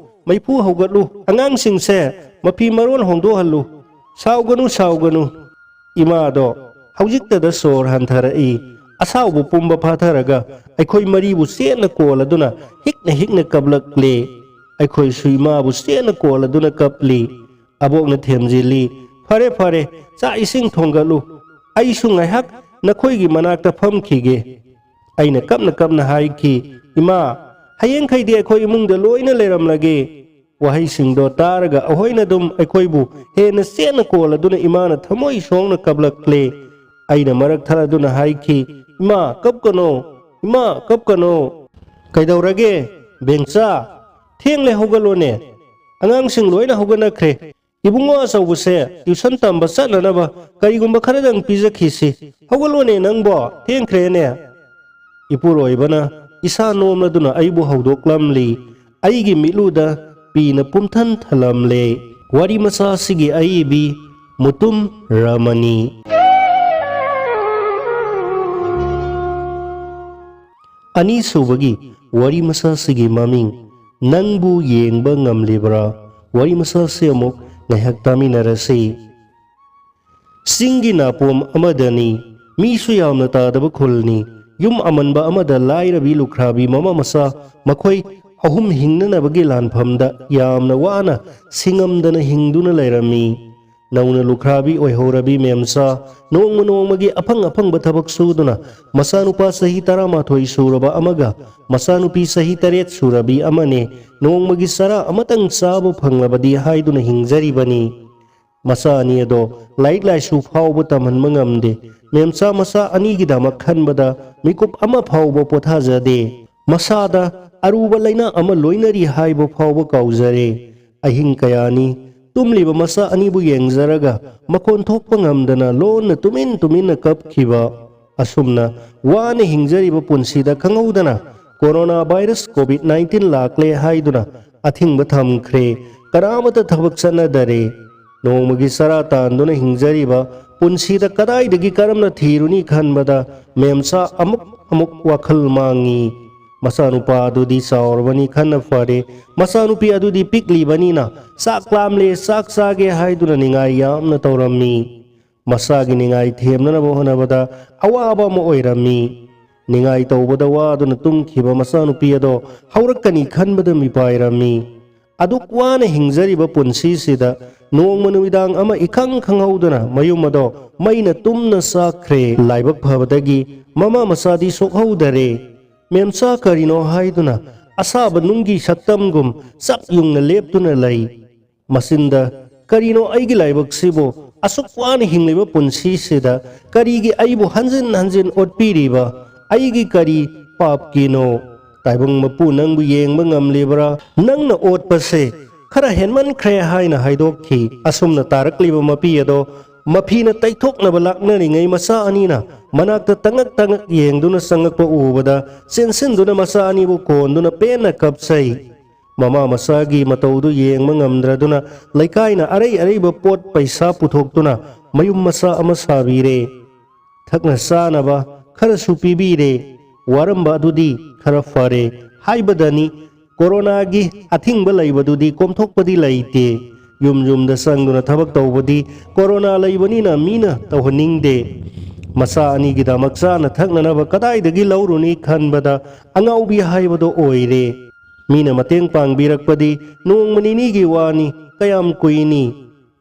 ꯃꯩꯐꯨ ꯍꯧꯒꯠꯂꯨ, ꯑꯉꯥꯡꯁꯤꯡꯁꯦ ꯃꯐꯤ ꯃꯔꯣꯟ ꯍꯣꯡꯗꯣꯛꯍꯜꯂꯨ꯫ ꯁꯥꯎꯒꯅꯨ, ꯁꯥꯎꯒꯅꯨ꯫" ꯏꯃꯥꯗꯣ ꯍꯧꯖꯤꯛꯇꯗ ꯁꯣꯔ ꯍꯟꯊꯔꯛꯏ꯫ ꯑꯁꯥꯎꯕ ꯄꯨꯝꯕ ꯐꯥꯊꯔꯒ ꯑꯩꯈꯣꯏ ꯃꯔꯤꯕꯨ ꯆꯦꯠꯅ ꯀꯣꯜꯂꯗꯨꯅ ꯍꯤꯛꯅ ꯍꯤꯛꯅ ꯀꯞꯂꯛꯂꯦ꯫ ꯑꯩꯈꯣꯏꯁꯨ ꯏꯃꯥꯕꯨ ꯆꯦꯠꯅ ꯀꯣꯜꯂꯗꯨꯅ ꯀꯞꯂꯤ꯫ ꯑꯕꯣꯛꯅ ꯊꯦꯝꯖꯤꯜꯂꯤ, "ꯐꯔꯦ, ꯐꯔꯦ, ꯆꯥꯛ ꯏꯁꯤꯡ ꯊꯣꯡꯒꯠꯂꯨ꯫ ꯑꯩꯁꯨ ꯉꯥꯏꯍꯥꯛ ꯅꯈꯣꯏꯒꯤ ꯃꯅꯥꯛꯇ ꯐꯝꯈꯤꯒꯦ꯫" ꯑꯩꯅ ꯀꯞꯅ ꯀꯞꯅ ꯍꯥꯏꯈꯤ, "ꯏꯃꯥ, ꯍꯌꯦꯡꯈꯩꯗꯤ ꯑꯩꯈꯣꯏ ꯏꯃꯨꯡꯗ ꯂꯣꯏꯅ ꯂꯩꯔꯝꯂꯒꯦ꯫" ꯋꯥꯍꯩꯁꯤꯡꯗꯣ ꯇꯥꯔꯒ ꯑꯍꯣꯏꯅ ꯑꯗꯨꯝ ꯑꯩꯈꯣꯏꯕꯨ ꯍꯦꯟꯅ ꯆꯦꯠꯅ ꯀꯣꯜꯂꯗꯨꯅ ꯏꯃꯥꯅ ꯊꯃꯣꯏ ꯁꯣꯛꯅ ꯀꯞꯂꯛꯂꯦ꯫ ꯑꯩꯅ ꯃꯔꯛ ꯊꯠꯂꯗꯨꯅ ꯍꯥꯏꯈꯤ, "ꯏꯃꯥ, ꯀꯞꯀꯅꯣ, ꯏꯃꯥ, ꯀꯞꯀꯅꯣ"꯫ "ꯀꯩꯗꯧꯔꯒꯦ, ꯕꯦꯡꯆꯥ? ꯊꯦꯡꯂꯦ, ꯍꯧꯒꯠꯂꯣꯅꯦ꯫ ꯑꯉꯥꯡꯁꯤꯡ ꯂꯣꯏꯅ ꯍꯧꯒꯠꯅꯈ꯭ꯔꯦ꯫ ꯏꯕꯨꯡꯉꯣ ꯑꯆꯧꯕꯁꯦ ꯇ꯭ꯌꯨꯁꯟ ꯇꯝꯕ ꯆꯠꯅꯅꯕ ꯀꯔꯤꯒꯨꯝꯕ ꯈꯔꯗꯪ ꯄꯤꯖꯈꯤꯁꯤ꯫ ꯍꯧꯒꯠꯂꯣꯅꯦ ꯅꯪꯕꯣ, ꯊꯦꯡꯈ꯭ꯔꯦꯅꯦ"꯫ ꯏꯄꯨꯔꯣꯏꯕꯅ ꯏꯁꯥ ꯅꯣꯝꯂꯗꯨꯅ ꯑꯩꯕꯨ ꯍꯧꯗꯣꯛꯂꯝꯂꯤ꯫ ꯑꯩꯒꯤ ꯃꯤꯠꯂꯨꯗ ꯄꯤꯅ ꯄꯨꯝꯊꯟ ꯊꯜꯂꯝꯂꯦ꯫ ꯋꯥꯔꯤ ꯃꯆꯥ ꯑꯁꯤꯒꯤ ꯑꯏꯕꯤ ꯃꯨꯇꯨꯝ ꯔꯃꯅꯤ꯫ ꯑꯅꯤꯁꯨꯕꯒꯤ ꯋꯥꯔꯤ ꯃꯆꯥ ꯑꯁꯤꯒꯤ ꯃꯃꯤꯡ ꯅꯪꯕꯨ ꯌꯦꯡꯕ ꯉꯝꯂꯤꯕ꯭ꯔꯥ? ꯋꯥꯔꯤ ꯃꯆꯥ ꯑꯁꯤ ꯑꯃꯨꯛ ꯉꯥꯏꯍꯥꯛ ꯇꯥꯃꯤꯟꯅꯔꯁꯤ꯫ ꯆꯤꯡꯒꯤ ꯅꯥꯄꯣꯝ ꯑꯃꯗꯅꯤ꯫ ꯃꯤꯁꯨ ꯌꯥꯝꯅ ꯇꯥꯗꯕ ꯈꯨꯜꯅꯤ꯫ ꯌꯨꯝ ꯑꯃꯟꯕ ꯑꯃꯗ ꯂꯥꯏꯔꯕꯤ ꯂꯨꯈ꯭ꯔꯥꯕꯤ ꯃꯃꯥ ꯃꯆꯥ ꯃꯈꯣꯏ ꯑꯍꯨꯝ ꯍꯤꯡꯅꯅꯕꯒꯤ ꯂꯥꯟꯐꯝꯗ ꯌꯥꯝꯅ ꯋꯥꯅ ꯁꯤꯡꯉꯝꯗꯅ ꯍꯤꯡꯗꯨꯅ ꯂꯩꯔꯝꯃꯤ꯫ ꯅꯧꯅ ꯂꯨꯈ꯭ꯔꯥꯕꯤ ꯑꯣꯏꯍꯧꯔꯕꯤ ꯃꯦꯝꯆꯥ ꯅꯣꯡꯃ ꯅꯣꯡꯃꯒꯤ ꯑꯐꯪ ꯑꯐꯪꯕ ꯊꯕꯛ ꯁꯨꯗꯨꯅ ꯃꯆꯥꯅꯨꯄꯥ ꯆꯍꯤ ꯇꯔꯥꯃꯥꯊꯣꯏ ꯁꯨꯔꯕ ꯑꯃꯒ ꯃꯆꯥꯅꯨꯄꯤ ꯆꯍꯤ ꯇꯔꯦꯠ ꯁꯨꯔꯕꯤ ꯑꯃꯅꯦ ꯅꯣꯡꯃꯒꯤ ꯆꯔꯥ ꯑꯃꯇꯪ ꯆꯥꯕ ꯐꯪꯂꯕꯗꯤ ꯍꯥꯏꯗꯨꯅ ꯍꯤꯡꯖꯔꯤꯕꯅꯤ꯫ ꯃꯆꯥ ꯑꯅꯤ ꯑꯗꯣ ꯂꯥꯏꯔꯤꯛ ꯂꯥꯏꯁꯨ ꯐꯥꯎꯕ ꯇꯝꯍꯟꯕ ꯉꯝꯗꯦ꯫ ꯃꯦꯝꯆꯥ ꯃꯆꯥ ꯑꯅꯤꯒꯤꯗꯃꯛ ꯈꯟꯕꯗ ꯃꯤꯀꯨꯞ ꯑꯃ ꯐꯥꯎꯕ ꯄꯣꯊꯥꯖꯗꯦ꯫ ꯃꯁꯥꯗ ꯑꯔꯨꯕ ꯂꯩꯅꯥ ꯑꯃ ꯂꯣꯏꯅꯔꯤ ꯍꯥꯏꯕ ꯐꯥꯎꯕ ꯀꯥꯎꯖꯔꯦ꯫ ꯑꯍꯤꯡ ꯀꯌꯥꯅꯤ ꯇꯨꯝꯂꯤꯕ ꯃꯆꯥ ꯑꯅꯤꯕꯨ ꯌꯦꯡꯖꯔꯒ ꯃꯈꯣꯟ ꯊꯣꯛꯄ ꯉꯝꯗꯅ ꯂꯣꯟꯅ ꯇꯨꯃꯤꯟ ꯇꯨꯃꯤꯟꯅ ꯀꯞꯈꯤꯕ꯫ ꯑꯁꯨꯝꯅ ꯋꯥꯅ ꯍꯤꯡꯖꯔꯤꯕ ꯄꯨꯟꯁꯤꯗ ꯈꯪꯍꯧꯗꯅ ꯀꯣꯔꯣꯅꯥ ꯚꯥꯏꯔꯁ ꯀꯣꯚꯤꯗ ꯅꯥꯏꯟꯇꯤꯟ ꯂꯥꯛꯂꯦ ꯍꯥꯏꯗꯨꯅ ꯑꯊꯤꯡꯕ ꯊꯝꯈ꯭ꯔꯦ꯫ ꯀꯅꯥꯃꯠꯇ ꯊꯕꯛ ꯆꯠꯅꯗꯔꯦ꯫ ꯅꯣꯡꯃꯒꯤ ꯆꯔꯥ ꯇꯥꯟꯗꯨꯅ ꯍꯤꯡꯖꯔꯤꯕ ꯄꯨꯟꯁꯤꯗ ꯀꯗꯥꯏꯗꯒꯤ ꯀꯔꯝꯅ ꯊꯤꯔꯨꯅꯤ ꯈꯟꯕꯗ ꯃꯦꯝꯆꯥ ꯑꯃꯨꯛ ꯑꯃꯨꯛ ꯋꯥꯈꯜ ꯃꯥꯡꯉꯤ꯫ ꯃꯆꯥꯅꯨꯄꯥ ꯑꯗꯨꯗꯤ ꯆꯥꯎꯔꯕꯅꯤ, ꯈꯟꯅ ꯐꯔꯦ꯫ ꯃꯆꯥꯅꯨꯄꯤ ꯑꯗꯨꯗꯤ ꯄꯤꯛꯂꯤꯕꯅꯤꯅ ꯆꯥꯛ ꯂꯥꯝꯂꯦ, ꯆꯥꯛ ꯆꯥꯒꯦ ꯍꯥꯏꯗꯨꯅ ꯅꯤꯡꯉꯥꯏ ꯌꯥꯝꯅ ꯇꯧꯔꯝꯃꯤ꯫ ꯃꯆꯥꯒꯤ ꯅꯤꯡꯉꯥꯏ ꯊꯦꯝꯅꯅꯕ ꯍꯣꯠꯅꯕꯗ ꯑꯋꯥꯕ ꯑꯃ ꯑꯣꯏꯔꯝꯃꯤ꯫ ꯅꯤꯡꯉꯥꯏ ꯇꯧꯕꯗ ꯋꯥꯗꯨꯅ ꯇꯨꯝꯈꯤꯕ ꯃꯆꯥꯅꯨꯄꯤ ꯑꯗꯣ ꯍꯧꯔꯛꯀꯅꯤ ꯈꯟꯕꯗ ꯃꯤꯄꯥꯏꯔꯝꯃꯤ꯫ ꯑꯗꯨꯛ ꯋꯥꯅ ꯍꯤꯡꯖꯔꯤꯕ ꯄꯨꯟꯁꯤꯁꯤꯗ ꯅꯣꯡꯃ ꯅꯨꯃꯤꯗꯥꯡ ꯑꯃ ꯏꯈꯪ ꯈꯪꯍꯧꯗꯅ ꯃꯌꯨꯝ ꯑꯗꯣ ꯃꯩꯅ ꯇꯨꯝꯅ ꯆꯥꯛꯈ꯭ꯔꯦ꯫ ꯂꯥꯏꯕꯛ ꯐꯕꯗꯒꯤ ꯃꯃꯥ ꯃꯆꯥꯗꯤ ꯁꯣꯛꯍꯧꯗꯔꯦ꯫ ꯃꯦꯝꯆꯥ ꯀꯔꯤꯅꯣ ꯍꯥꯏꯗꯨꯅ ꯑꯁꯥꯕ ꯅꯨꯡꯒꯤ ꯁꯛꯇꯝꯒꯨꯝ ꯆꯞ ꯌꯨꯡꯅ ꯂꯦꯞꯇꯨꯅ ꯂꯩ꯫ ꯃꯆꯤꯟꯗ, "ꯀꯔꯤꯅꯣ ꯑꯩꯒꯤ ꯂꯥꯏꯕꯛꯁꯤꯕꯨ? ꯑꯁꯨꯛ ꯋꯥꯅ ꯍꯤꯡꯂꯤꯕ ꯄꯨꯟꯁꯤꯁꯤꯗ ꯀꯔꯤꯒꯤ ꯑꯩꯕꯨ ꯍꯟꯖꯤꯟ ꯍꯟꯖꯤꯟ ꯑꯣꯠꯄꯤꯔꯤꯕ? ꯑꯩꯒꯤ ꯀꯔꯤ ꯄꯥꯞꯀꯤꯅꯣ? ꯇꯥꯏꯕꯪ ꯃꯄꯨ ꯅꯪꯕꯨ ꯌꯦꯡꯕ ꯉꯝꯂꯤꯕ꯭ꯔꯥ? ꯅꯪꯅ ꯑꯣꯠꯄꯁꯦ ꯈꯔ ꯍꯦꯟꯃꯟꯈ꯭ꯔꯦ" ꯍꯥꯏꯅ ꯍꯥꯏꯗꯣꯛꯈꯤ꯫ ꯑꯁꯨꯝꯅ ꯇꯥꯔꯛꯂꯤꯕ ꯃꯄꯤ ꯑꯗꯣ ꯃꯐꯤꯅ ꯇꯩꯊꯣꯛꯅꯕ ꯂꯥꯛꯅꯔꯤꯉꯩ, ꯃꯆꯥ ꯑꯅꯤꯅ ꯃꯅꯥꯛꯇ ꯇꯉꯛ ꯇꯉꯛ ꯌꯦꯡꯗꯨꯅ ꯆꯪꯂꯛꯄ ꯎꯕꯗ, ꯆꯦꯟꯁꯤꯟꯗꯨꯅ ꯃꯆꯥ ꯑꯅꯤꯕꯨ ꯀꯣꯟꯗꯨꯅ ꯄꯦꯟꯅ ꯀꯞꯆꯩ꯫ ꯃꯃꯥ ꯃꯆꯥꯒꯤ ꯃꯇꯧꯗꯨ ꯌꯦꯡꯕ ꯉꯝꯗ꯭ꯔꯗꯨꯅ, ꯂꯩꯀꯥꯏꯅ ꯑꯔꯩ ꯑꯔꯩꯕ ꯄꯣꯠ ꯄꯩꯁꯥ ꯄꯨꯊꯣꯛꯇꯨꯅ ꯃꯌꯨꯝ ꯃꯆꯥ ꯑꯃ ꯁꯥꯕꯤꯔꯦ꯫ ꯊꯛꯅ ꯆꯥꯅꯕ ꯈꯔꯁꯨ ꯄꯤꯕꯤꯔꯦ꯫ ꯋꯥꯔꯝꯕ ꯑꯗꯨꯗꯤ ꯈꯔ ꯐꯔꯦ ꯍꯥꯏꯕꯗꯅꯤ꯫ ꯀꯣꯔꯣꯅꯥꯒꯤ ꯑꯊꯤꯡꯕ ꯂꯩꯕꯗꯨꯗꯤ ꯀꯣꯝꯊꯣꯛꯄꯗꯤ ꯂꯩꯇꯦ꯫ ꯌꯨꯝ ꯌꯨꯝꯗ ꯆꯪꯗꯨꯅ ꯊꯕꯛ ꯇꯧꯕꯗꯤ ꯀꯣꯔꯣꯅꯥ ꯂꯩꯕꯅꯤꯅ ꯃꯤꯅ ꯇꯧꯍꯟꯅꯤꯡꯗꯦ꯫ ꯃꯆꯥ ꯑꯅꯤꯒꯤꯗꯃꯛ ꯆꯥꯅ ꯊꯛꯅꯅꯕ ꯀꯗꯥꯏꯗꯒꯤ ꯂꯧꯔꯨꯅꯤ ꯈꯟꯕꯗ ꯑꯉꯥꯎꯕꯤ ꯍꯥꯏꯕꯗꯣ ꯑꯣꯏꯔꯦ꯫ ꯃꯤꯅ ꯃꯇꯦꯡ ꯄꯥꯡꯕꯤꯔꯛꯄꯗꯤ ꯅꯣꯡꯃ ꯅꯤꯅꯤꯒꯤ ꯋꯥꯅꯤ, ꯀꯌꯥꯝ ꯀꯨꯏꯅꯤ?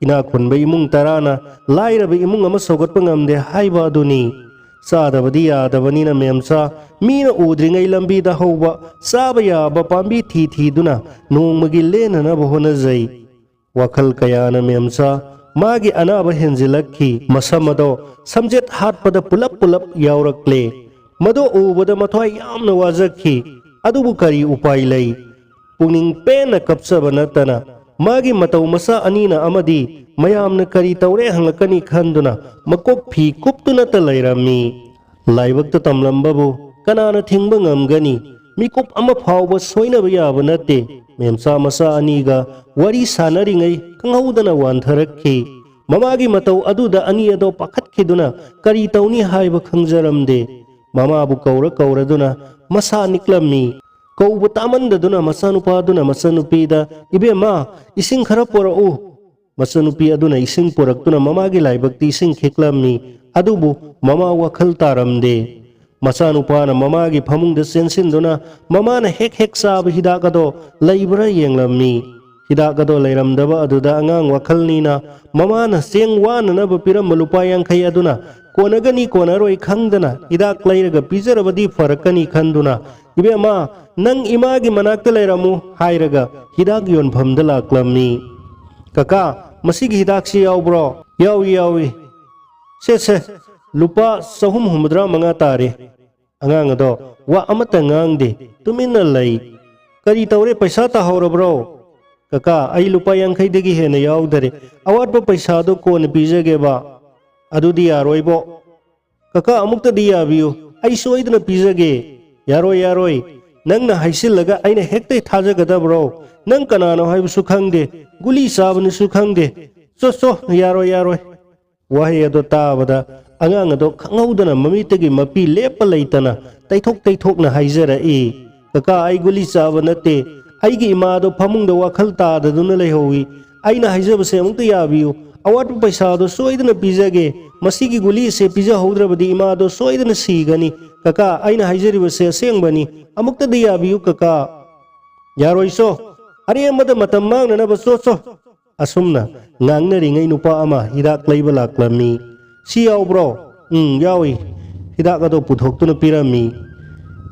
ꯏꯅꯥꯛ ꯈꯨꯟꯕ ꯏꯃꯨꯡ ꯇꯔꯥꯅ ꯂꯥꯏꯔꯕ ꯏꯃꯨꯡ ꯑꯃ ꯁꯧꯒꯠꯄ ꯉꯝꯗꯦ ꯍꯥꯏꯕ ꯑꯗꯨꯅꯤ꯫ ꯆꯥꯗꯕꯗꯤ ꯌꯥꯗꯕꯅꯤꯅ ꯃꯦꯝꯆꯥ, ꯃꯤꯅ ꯎꯗ꯭ꯔꯤꯉꯩ ꯂꯝꯕꯤꯗ ꯍꯧꯕ ꯆꯥꯕ ꯌꯥꯕ ꯄꯥꯝꯕꯤ ꯊꯤ ꯊꯤꯗꯨꯅ ꯅꯣꯡꯃꯒꯤ ꯂꯦꯟꯅꯅꯕ ꯍꯣꯠꯅꯖꯩ꯫ ꯋꯥꯈꯜ ꯀꯌꯥꯅ ꯃꯦꯝꯆꯥ ꯃꯥꯒꯤ ꯑꯅꯥꯕ ꯍꯦꯟꯖꯤꯜꯂꯛꯈꯤ꯫ ꯃꯁꯝ ꯑꯗꯣ ꯁꯝꯖꯦꯠ ꯍꯥꯠꯄꯗ ꯄꯨꯂꯞ ꯄꯨꯂꯞ ꯌꯥꯎꯔꯛꯂꯦ꯫ ꯃꯗꯨ ꯎꯕꯗ ꯃꯊ꯭ꯋꯥꯏ ꯌꯥꯝꯅ ꯋꯥꯖꯈꯤ꯫ ꯑꯗꯨꯕꯨ ꯀꯔꯤ ꯎꯄꯥꯏ ꯂꯩ? ꯄꯨꯛꯅꯤꯡ ꯄꯦꯟꯅ ꯀꯞꯆꯕ ꯅꯠꯇꯅ ꯃꯥꯒꯤ ꯃꯇꯧ ꯃꯆꯥ ꯑꯅꯤꯅ ꯑꯃꯗꯤ ꯃꯌꯥꯝꯅ ꯀꯔꯤ ꯇꯧꯔꯦ ꯍꯪꯂꯛꯀꯅꯤ ꯈꯟꯗꯨꯅ ꯃꯀꯣꯛ ꯐꯤ ꯀꯨꯞꯇꯨꯅꯇ ꯂꯩꯔꯝꯃꯤ꯫ ꯂꯥꯏꯕꯛꯇ ꯇꯝꯂꯝꯕꯕꯨ ꯀꯅꯥꯅ ꯊꯤꯡꯕ ꯉꯝꯒꯅꯤ? ꯃꯤꯀꯨꯞ ꯑꯃ ꯐꯥꯎꯕ ꯁꯣꯏꯅꯕ ꯌꯥꯕ ꯅꯠꯇꯦ꯫ ꯃꯦꯝꯆꯥ ꯃꯆꯥ ꯑꯅꯤꯒ ꯋꯥꯔꯤ ꯁꯥꯟꯅꯔꯤꯉꯩ ꯈꯪꯍꯧꯗꯅ ꯋꯥꯟꯊꯔꯛꯈꯤ꯫ ꯃꯃꯥꯒꯤ ꯃꯇꯧ ꯑꯗꯨꯗ ꯑꯅꯤ ꯑꯗꯣ ꯄꯥꯈꯠꯈꯤꯗꯨꯅ ꯀꯔꯤ ꯇꯧꯅꯤ ꯍꯥꯏꯕ ꯈꯪꯖꯔꯝꯗꯦ꯫ ꯃꯃꯥꯕꯨ ꯀꯧꯔ ꯀꯧꯔꯗꯨꯅ ꯃꯁꯥ ꯅꯤꯛꯂꯝꯃꯤ꯫ ꯀꯧꯕ ꯇꯥꯃꯟꯗꯗꯨꯅ ꯃꯆꯥꯅꯨꯄꯥꯗꯨꯅ ꯃꯆꯟꯅꯨꯄꯤꯗ, "ꯏꯕꯦꯝꯃ, ꯏꯁꯤꯡ ꯈꯔ ꯄꯣꯔꯛꯎ"꯫ ꯃꯆꯟꯅꯨꯄꯤ ꯑꯗꯨꯅ ꯏꯁꯤꯡ ꯄꯨꯔꯛꯇꯨꯅ ꯃꯃꯥꯒꯤ ꯂꯥꯏꯕꯛꯇ ꯏꯁꯤꯡ ꯈꯤꯛꯂꯝꯃꯤ꯫ ꯑꯗꯨꯕꯨ ꯃꯃꯥ ꯋꯥꯈꯜ ꯇꯥꯔꯝꯗꯦ꯫ ꯃꯆꯥꯅꯨꯄꯥꯅ ꯃꯃꯥꯒꯤ ꯐꯃꯨꯡꯗ ꯆꯦꯟꯁꯤꯟꯗꯨꯅ ꯃꯃꯥꯅ ꯍꯦꯛ ꯍꯦꯛ ꯆꯥꯕ ꯍꯤꯗꯥꯛ ꯑꯗꯣ ꯂꯩꯕ꯭ꯔꯥ ꯌꯦꯡꯂꯝꯃꯤ꯫ ꯍꯤꯗꯥꯛ ꯑꯗꯣ ꯂꯩꯔꯝꯗꯕ ꯑꯗꯨꯗ ꯑꯉꯥꯡ ꯋꯥꯈꯜꯅꯤꯅ ꯃꯃꯥꯅ ꯆꯦꯡ ꯋꯥꯅꯅꯕ ꯄꯤꯔꯝꯕ ꯂꯨꯄꯥ ꯌꯥꯡꯈꯩ ꯑꯗꯨꯅ ꯀꯣꯟꯅꯒꯅꯤ ꯀꯣꯟꯅꯔꯣꯏ ꯈꯪꯗꯅ ꯍꯤꯗꯥꯛ ꯂꯩꯔꯒ ꯄꯤꯖꯔꯕꯗꯤ ꯐꯔꯛꯀꯅꯤ ꯈꯟꯗꯨꯅ "ꯏꯕꯦꯝꯃ, ꯅꯪ ꯏꯃꯥꯒꯤ ꯃꯅꯥꯛꯇ ꯂꯩꯔꯝꯃꯨ" ꯍꯥꯏꯔꯒ ꯍꯤꯗꯥꯛ ꯌꯣꯟꯐꯝꯗ ꯂꯥꯛꯂꯝꯃꯤ꯫ "ꯀꯀꯥ, ꯃꯁꯤꯒꯤ ꯍꯤꯗꯥꯛꯁꯤ ꯌꯥꯎꯕ꯭ꯔꯣ?" "ꯌꯥꯎꯏ, ꯌꯥꯎꯏ"꯫ "ꯁꯦ, ꯁꯦ, ꯂꯨꯄꯥ ꯆꯍꯨꯝ ꯍꯨꯝꯐꯨꯇꯔꯥ ꯃꯉꯥ ꯇꯥꯔꯦ"꯫ ꯑꯉꯥꯡ ꯑꯗꯣ ꯋꯥ ꯑꯃꯠꯇ ꯉꯥꯡꯗꯦ, ꯇꯨꯃꯤꯟꯅ ꯂꯩ꯫ "ꯀꯔꯤ ꯇꯧꯔꯦ, ꯄꯩꯁꯥ ꯇꯥꯍꯧꯔꯕ꯭ꯔꯣ?" "ꯀꯀꯥ, ꯑꯩ ꯂꯨꯄꯥ ꯌꯥꯡꯈꯩꯗꯒꯤ ꯍꯦꯟꯅ ꯌꯥꯎꯗꯔꯦ, ꯑꯋꯥꯠꯄ ꯄꯩꯁꯥꯗꯣ ꯀꯣꯟꯅ ꯄꯤꯖꯒꯦꯕ"꯫ "ꯑꯗꯨꯗꯤ ꯌꯥꯔꯣꯏꯕꯣ"꯫ "ꯀꯀꯥ, ꯑꯃꯨꯛꯇꯗꯤ ꯌꯥꯕꯤꯌꯨ, ꯑꯩ ꯁꯣꯏꯗꯅ ꯄꯤꯖꯒꯦ"꯫ "ꯌꯥꯔꯣꯏ, ꯌꯥꯔꯣꯏ, ꯅꯪꯅ ꯍꯥꯏꯁꯤꯜꯂꯒ ꯑꯩꯅ ꯍꯦꯛꯇ ꯊꯥꯖꯒꯗꯕ꯭ꯔꯣ? ꯅꯪ ꯀꯅꯥꯅꯣ ꯍꯥꯏꯕꯁꯨ ꯈꯪꯗꯦ, ꯒꯨꯂꯤ ꯆꯥꯕꯅꯤꯁꯨ ꯈꯪꯗꯦ꯫ ꯆꯣ, ꯆꯣ, ꯌꯥꯔꯣꯏ, ꯌꯥꯔꯣꯏ"꯫ ꯋꯥꯍꯩ ꯑꯗꯨ ꯇꯥꯕꯗ ꯑꯉꯥꯡ ꯑꯗꯨ ꯈꯪꯍꯧꯗꯅ ꯃꯃꯤꯠꯇꯒꯤ ꯃꯄꯤ ꯂꯦꯞꯄ ꯂꯩꯇꯅ ꯇꯩꯊꯣꯛ ꯇꯩꯊꯣꯛꯅ ꯍꯥꯏꯖꯔꯛꯏ, "ꯀꯀꯥ, ꯑꯩ ꯒꯨꯂꯤ ꯆꯥꯕ ꯅꯠꯇꯦ꯫ ꯑꯩꯒꯤ ꯏꯃꯥꯗꯣ ꯐꯃꯨꯡꯗ ꯋꯥꯈꯜ ꯇꯥꯗꯗꯨꯅ ꯂꯩꯍꯧꯏ꯫ ꯑꯩꯅ ꯍꯥꯏꯖꯕꯁꯦ ꯑꯃꯨꯛꯇ ꯌꯥꯕꯤꯌꯨ꯫ ꯑꯋꯥꯠꯄ ꯄꯩꯁꯥꯗꯣ ꯁꯣꯏꯗꯅ ꯄꯤꯖꯒꯦ꯫ ꯃꯁꯤꯒꯤ ꯒꯨꯂꯤꯁꯦ ꯄꯤꯖꯍꯧꯗ꯭ꯔꯕꯗꯤ ꯏꯃꯥꯗꯣ ꯁꯣꯏꯗꯅ ꯁꯤꯒꯅꯤ꯫ ꯀꯀꯥ, ꯑꯩꯅ ꯍꯥꯏꯖꯔꯤꯕꯁꯦ ꯑꯁꯦꯡꯕꯅꯤ꯫ ꯑꯃꯨꯛꯇꯗꯤ ꯌꯥꯕꯤꯌꯨ, ꯀꯀꯥ"꯫ "ꯌꯥꯔꯣꯏ, ꯆꯣ꯫ ꯑꯔꯦꯝꯕꯗ ꯃꯇꯝ ꯃꯥꯡꯅꯅꯕ ꯆꯣ, ꯆꯣ"꯫ ꯑꯁꯨꯝꯅ ꯉꯥꯡꯅꯔꯤꯉꯩ ꯅꯨꯄꯥ ꯑꯃ ꯍꯤꯗꯥꯛ ꯂꯩꯕ ꯂꯥꯛꯂꯝꯃꯤ꯫ "ꯁꯤ ꯌꯥꯎꯕ꯭ꯔꯣ?" "ꯎꯝ, ꯌꯥꯎꯏ"꯫ ꯍꯤꯗꯥꯛ ꯑꯗꯣ ꯄꯨꯊꯣꯛꯇꯨꯅ ꯄꯤꯔꯝꯃꯤ꯫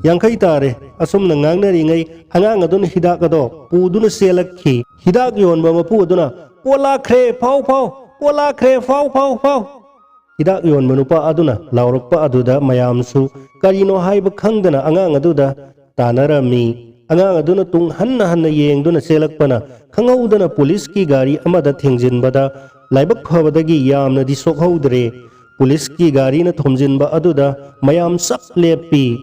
"ꯌꯥꯡꯈꯩ ꯇꯥꯔꯦ"꯫ ꯑꯁꯨꯝꯅ ꯉꯥꯡꯅꯔꯤꯉꯩ ꯑꯉꯥꯡ ꯑꯗꯨꯅ ꯍꯤꯗꯥꯛ ꯑꯗꯣ ꯄꯨꯗꯨꯅ ꯆꯦꯜꯂꯛꯈꯤ꯫ ꯍꯤꯗꯥꯛ ꯌꯣꯟꯕ ꯃꯄꯨ ꯑꯗꯨꯅ, "ꯄꯣꯠ ꯂꯥꯛꯈ꯭ꯔꯦ, ꯐꯥꯎ, ꯐꯥꯎ! ꯄꯣꯠ ꯂꯥꯛꯈ꯭ꯔꯦ, ꯐꯥꯎ, ꯐꯥꯎ, ꯐꯥꯎ!" ꯍꯤꯗꯥꯛ ꯌꯣꯟꯕ ꯅꯨꯄꯥ ꯑꯗꯨꯅ ꯂꯥꯎꯔꯛꯄ ꯑꯗꯨꯗ ꯃꯌꯥꯝꯁꯨ ꯀꯔꯤꯅꯣ ꯍꯥꯏꯕ ꯈꯪꯗꯅ ꯑꯉꯥꯡ ꯑꯗꯨꯗ ꯇꯥꯟꯅꯔꯝꯃꯤ꯫ ꯑꯉꯥꯡ ꯑꯗꯨꯅ ꯇꯨꯡ ꯍꯟꯅ ꯍꯟꯅ ꯌꯦꯡꯗꯨꯅ ꯆꯦꯜꯂꯛꯄꯅ ꯈꯪꯍꯧꯗꯅ ꯄꯨꯂꯤꯁꯀꯤ ꯒꯥꯔꯤ ꯑꯃꯗ ꯊꯦꯡꯖꯤꯟꯕꯗ ꯂꯥꯏꯕꯛ ꯐꯕꯗꯒꯤ ꯌꯥꯝꯅꯗꯤ ꯁꯣꯛꯍꯧꯗ꯭ꯔꯦ꯫ ꯄꯨꯂꯤꯁꯀꯤ ꯒꯥꯔꯤꯅ ꯊꯣꯝꯖꯤꯟꯕ ꯑꯗꯨꯗ ꯃꯌꯥꯝ ꯆꯞ ꯂꯦꯞꯄꯤ꯫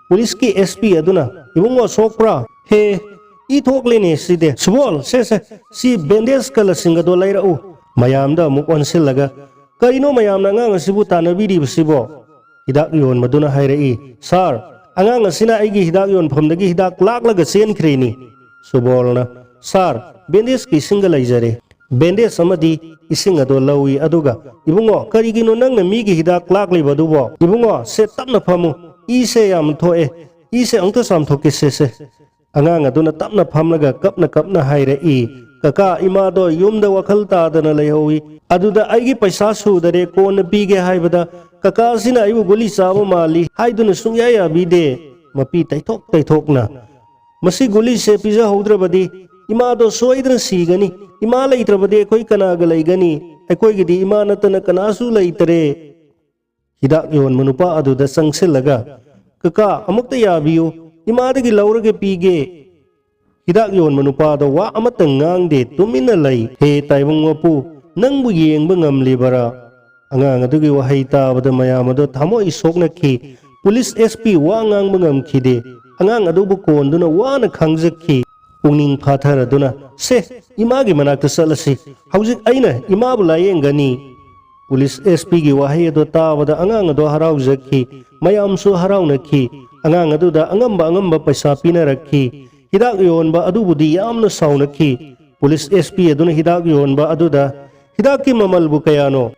ꯄꯨꯂꯤꯁꯀꯤ ꯑꯦꯁ ꯄꯤ ꯑꯗꯨꯅ, "ꯏꯕꯨꯡꯉꯣ, ꯁꯣꯛꯄ꯭ꯔꯥ? ꯍꯦ, ꯏ ꯊꯣꯛꯂꯦꯅꯦ ꯁꯤꯗꯤ꯫ ꯁꯨꯕꯣꯜ, ꯁꯦ, ꯁꯦ, ꯁꯤ ꯕꯦꯟꯗꯦꯖꯀ ꯂꯁꯤꯡꯒꯗꯣ ꯂꯩꯔꯛꯎ"꯫ ꯃꯌꯥꯝꯗ ꯑꯃꯨꯛ ꯑꯣꯟꯁꯤꯜꯂꯒ, "ꯀꯔꯤꯅꯣ ꯃꯌꯥꯝꯅ ꯑꯉꯥꯡ ꯑꯁꯤꯕꯨ ꯇꯥꯟꯅꯕꯤꯔꯤꯕꯁꯤꯕꯣ?" ꯍꯤꯗꯥꯛ ꯌꯣꯟꯕꯗꯨꯅ ꯍꯥꯏꯔꯛꯏ, "ꯁꯥꯔ, ꯑꯉꯥꯡ ꯑꯁꯤꯅ ꯑꯩꯒꯤ ꯍꯤꯗꯥꯛ ꯌꯣꯟꯐꯝꯗꯒꯤ ꯍꯤꯗꯥꯛ ꯂꯥꯛꯂꯒ ꯆꯦꯟꯈ꯭ꯔꯤꯅꯤ"꯫ ꯁꯨꯕꯣꯜꯅ, "ꯁꯥꯔ, ꯕꯦꯟꯗꯦꯖꯀꯤ ꯏꯁꯤꯡꯒ ꯂꯩꯖꯔꯦ"꯫ ꯕꯦꯟꯗꯦꯖ ꯑꯃꯗꯤ ꯏꯁꯤꯡ ꯑꯗꯣ ꯂꯧꯏ, ꯑꯗꯨꯒ, "ꯏꯕꯨꯡꯉꯣ, ꯀꯔꯤꯒꯤꯅꯣ ꯅꯪꯅ ꯃꯤꯒꯤ ꯍꯤꯗꯥꯛ ꯂꯥꯛꯂꯤꯕꯗꯨꯕꯣ? ꯏꯕꯨꯡꯉꯣ, ꯁꯦ, ꯇꯞꯅ ꯐꯝꯃꯨ, ꯏꯁꯦ ꯌꯥꯝ ꯊꯣꯛꯑꯦ, ꯏꯁꯦ ꯑꯃꯨꯛꯇ ꯆꯥꯝꯊꯣꯛꯀꯦ, ꯁꯦ, ꯁꯦ"꯫ ꯑꯉꯥꯡ ꯑꯗꯨꯅ ꯇꯞꯅ ꯐꯝꯂꯒ ꯀꯞꯅ ꯀꯞꯅ ꯍꯥꯏꯔꯛꯏ, "ꯀꯀꯥ, ꯏꯃꯥꯗꯣ ꯌꯨꯝꯗ ꯋꯥꯈꯜ ꯇꯥꯗꯅ ꯂꯩꯍꯧꯏ꯫ ꯑꯗꯨꯗ ꯑꯩꯒꯤ ꯄꯩꯁꯥ ꯁꯨꯗꯔꯦ, ꯀꯣꯟꯅ ꯄꯤꯒꯦ ꯍꯥꯏꯕꯗ ꯀꯀꯥꯁꯤꯅ ꯑꯩꯕꯨ ꯒꯨꯂꯤ ꯆꯥꯕ ꯃꯥꯜꯂꯤ ꯍꯥꯏꯗꯨꯅ ꯁꯨꯡꯌꯥ ꯌꯥꯕꯤꯗꯦ"꯫ ꯃꯄꯤ ꯇꯩꯊꯣꯛ ꯇꯩꯊꯣꯛꯅ꯫ "ꯃꯁꯤ ꯒꯨꯂꯤꯁꯦ ꯄꯤꯖꯍꯧꯗ꯭ꯔꯕꯗꯤ ꯏꯃꯥꯗꯣ ꯁꯣꯏꯗꯅ ꯁꯤꯒꯅꯤ꯫ ꯏꯃꯥ ꯂꯩꯇ꯭ꯔꯕꯗꯤ ꯑꯩꯈꯣꯏ ꯀꯅꯥꯒ ꯂꯩꯒꯅꯤ? ꯑꯩꯈꯣꯏꯒꯤꯗꯤ ꯏꯃꯥ ꯅꯠꯇꯅ ꯀꯅꯥꯁꯨ ꯂꯩꯇꯔꯦ"꯫ ꯍꯤꯗꯥꯛ ꯌꯣꯟꯕ ꯅꯨꯄꯥ ꯑꯗꯨꯗ ꯆꯪꯁꯤꯜꯂꯒ, "ꯀꯀꯥ, ꯑꯃꯨꯛꯇ ꯌꯥꯕꯤꯌꯨ, ꯏꯃꯥꯗꯒꯤ ꯂꯧꯔꯒ ꯄꯤꯒꯦ"꯫ ꯍꯤꯗꯥꯛ ꯌꯣꯟꯕ ꯅꯨꯄꯥꯗꯣ ꯋꯥ ꯑꯃꯠꯇ ꯉꯥꯡꯗꯦ, ꯇꯨꯃꯤꯟꯅ ꯂꯩ꯫ "ꯍꯦ ꯇꯥꯏꯕꯪ ꯃꯄꯨ, ꯅꯪꯕꯨ ꯌꯦꯡꯕ ꯉꯝꯂꯤꯕꯔꯥ?" ꯑꯉꯥꯡ ꯑꯗꯨꯒꯤ ꯋꯥꯍꯩ ꯇꯥꯕꯗ ꯃꯌꯥꯝ ꯑꯗꯣ ꯊꯃꯣꯏ ꯁꯣꯛꯅꯈꯤ꯫ ꯄꯨꯂꯤꯁ ꯑꯦꯁ ꯄꯤ ꯋꯥ ꯉꯥꯡꯕ ꯉꯝꯈꯤꯗꯦ꯫ ꯑꯉꯥꯡ ꯑꯗꯨꯕꯨ ꯀꯣꯟꯗꯨꯅ ꯋꯥꯅ ꯈꯥꯡꯖꯈꯤ꯫ ꯄꯨꯛꯅꯤꯡ ꯐꯥꯊꯔꯗꯨꯅ, "ꯁꯦ, ꯏꯃꯥꯒꯤ ꯃꯅꯥꯛꯇ ꯆꯠꯂꯁꯤ꯫ ꯍꯧꯖꯤꯛ ꯑꯩꯅ ꯏꯃꯥꯕꯨ ꯂꯥꯌꯦꯡꯒꯅꯤ"꯫ ꯄꯨꯂꯤꯁ ꯑꯦꯁ ꯄꯤꯒꯤ ꯋꯥꯍꯩ ꯑꯗꯨ ꯇꯥꯕꯗ ꯑꯉꯥꯡ ꯑꯗꯨ ꯍꯔꯥꯎꯖꯈꯤ꯫ ꯃꯌꯥꯝꯁꯨ ꯍꯔꯥꯎꯅꯈꯤ꯫ ꯑꯉꯥꯡ ꯑꯗꯨꯗ ꯑꯉꯝꯕ ꯑꯉꯝꯕ ꯄꯩꯁꯥ ꯄꯤꯅꯔꯛꯈꯤ꯫ ꯍꯤꯗꯥꯛ ꯌꯣꯟꯕ ꯑꯗꯨꯕꯨꯗꯤ ꯌꯥꯝꯅ ꯁꯥꯎꯅꯈꯤ꯫ ꯄꯨꯂꯤꯁ ꯑꯦꯁ ꯄꯤ ꯑꯗꯨꯅ ꯍꯤꯗꯥꯛ ꯌꯣꯟꯕ ꯑꯗꯨꯗ, "ꯍꯤꯗꯥꯛꯀꯤ ꯃꯃꯜꯕꯨ ꯀꯌꯥꯅꯣ?"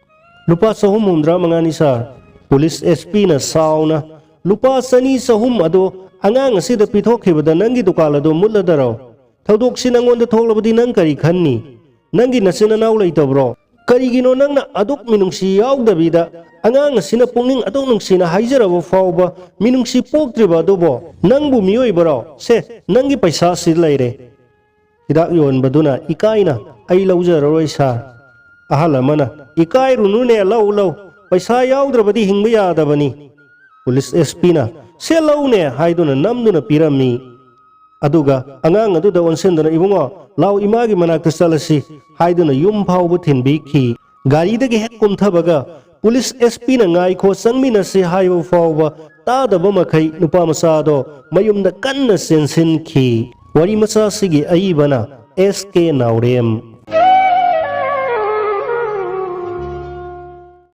"ꯂꯨꯄꯥ ꯆꯍꯨꯝ ꯍꯨꯝꯗ꯭ꯔꯥ ꯃꯉꯥꯅꯤ, ꯁꯥꯔ"꯫ ꯄꯨꯂꯤꯁ ꯑꯦꯁ ꯄꯤꯅ ꯁꯥꯎꯅ, "ꯂꯨꯄꯥ ꯆꯅꯤ ꯆꯍꯨꯝ ꯑꯗꯨ ꯑꯉꯥꯡ ꯑꯁꯤꯗ ꯄꯤꯊꯣꯛꯈꯤꯕꯗ ꯅꯪꯒꯤ ꯗꯨꯀꯥꯟ ꯑꯗꯨ ꯃꯨꯠꯂꯗꯔꯣ? ꯊꯧꯗꯣꯛꯁꯤ ꯅꯪꯉꯣꯟꯗ ꯊꯣꯛꯂꯕꯗꯤ ꯅꯪ ꯀꯔꯤ ꯈꯟꯅꯤ? ꯅꯪꯒꯤ ꯅꯆꯤꯟ ꯅꯅꯥꯎ ꯂꯩꯇꯕ꯭ꯔꯣ? ꯀꯔꯤꯒꯤꯅꯣ ꯅꯪꯅ ꯑꯗꯨꯛ ꯃꯤꯅꯨꯡꯁꯤ ꯌꯥꯎꯗꯕꯤꯗ ꯑꯉꯥꯡ ꯑꯁꯤꯅ ꯄꯨꯛꯅꯤꯡ ꯑꯗꯨꯛ ꯅꯨꯡꯁꯤꯅ ꯍꯥꯏꯖꯔꯕ ꯐꯥꯎꯕ ꯃꯤꯅꯨꯡꯁꯤ ꯄꯣꯛꯇ꯭ꯔꯤꯕ ꯑꯗꯨꯕꯣ? ꯅꯪꯕꯨ ꯃꯤꯑꯣꯏꯕꯔꯣ? ꯁꯦ, ꯅꯪꯒꯤ ꯄꯩꯁꯥ ꯑꯁꯤ ꯂꯩꯔꯦ"꯫ ꯍꯤꯗꯥꯛ ꯌꯣꯟꯕꯗꯨꯅ ꯏꯀꯥꯏꯅ, "ꯑꯩ ꯂꯧꯖꯔꯔꯣꯏ, ꯁꯥꯔ"꯫ ꯑꯍꯜ ꯑꯃꯅ, "ꯏꯀꯥꯏꯔꯨꯅꯨꯅꯦ, ꯂꯧ, ꯂꯧ꯫ ꯄꯩꯁꯥ ꯌꯥꯎꯗ꯭ꯔꯕꯗꯤ ꯍꯤꯡꯕ ꯌꯥꯗꯕꯅꯤ"꯫ ꯄꯨꯂꯤꯁ ꯑꯦꯁ ꯄꯤꯅ, "ꯁꯦ, ꯂꯧꯅꯦ" ꯍꯥꯏꯗꯨꯅ ꯅꯝꯗꯨꯅ ꯄꯤꯔꯝꯃꯤ꯫ ꯑꯗꯨꯒ ꯑꯉꯥꯡ ꯑꯗꯨꯗ ꯑꯣꯟꯁꯤꯟꯗꯨꯅ, "ꯏꯕꯨꯡꯉꯣ, ꯂꯥꯎ, ꯏꯃꯥꯒꯤ ꯃꯅꯥꯛꯇ ꯆꯠꯂꯁꯤ" ꯍꯥꯏꯗꯨꯅ ꯌꯨꯝ ꯐꯥꯎꯕ ꯊꯤꯟꯕꯤꯈꯤ꯫ ꯒꯥꯔꯤꯗꯒꯤ ꯍꯦꯛ ꯀꯨꯝꯊꯕꯒ ꯄꯨꯂꯤꯁ ꯑꯦꯁ ꯄꯤꯅ "ꯉꯥꯏꯈꯣ, ꯆꯪꯃꯤꯟꯅꯁꯤ" ꯍꯥꯏꯕ ꯐꯥꯎꯕ ꯇꯥꯗꯕ ꯃꯈꯩ ꯅꯨꯄꯥ ꯃꯆꯥꯗꯣ ꯃꯌꯨꯝꯗ ꯀꯟꯅ ꯆꯦꯟꯁꯤꯟꯈꯤ꯫ ꯋꯥꯔꯤ ꯃꯆꯥꯁꯤꯒꯤ ꯑꯏꯕꯅ ꯑꯦꯁ ꯀꯦ ꯅꯥꯎꯔꯦꯝ꯫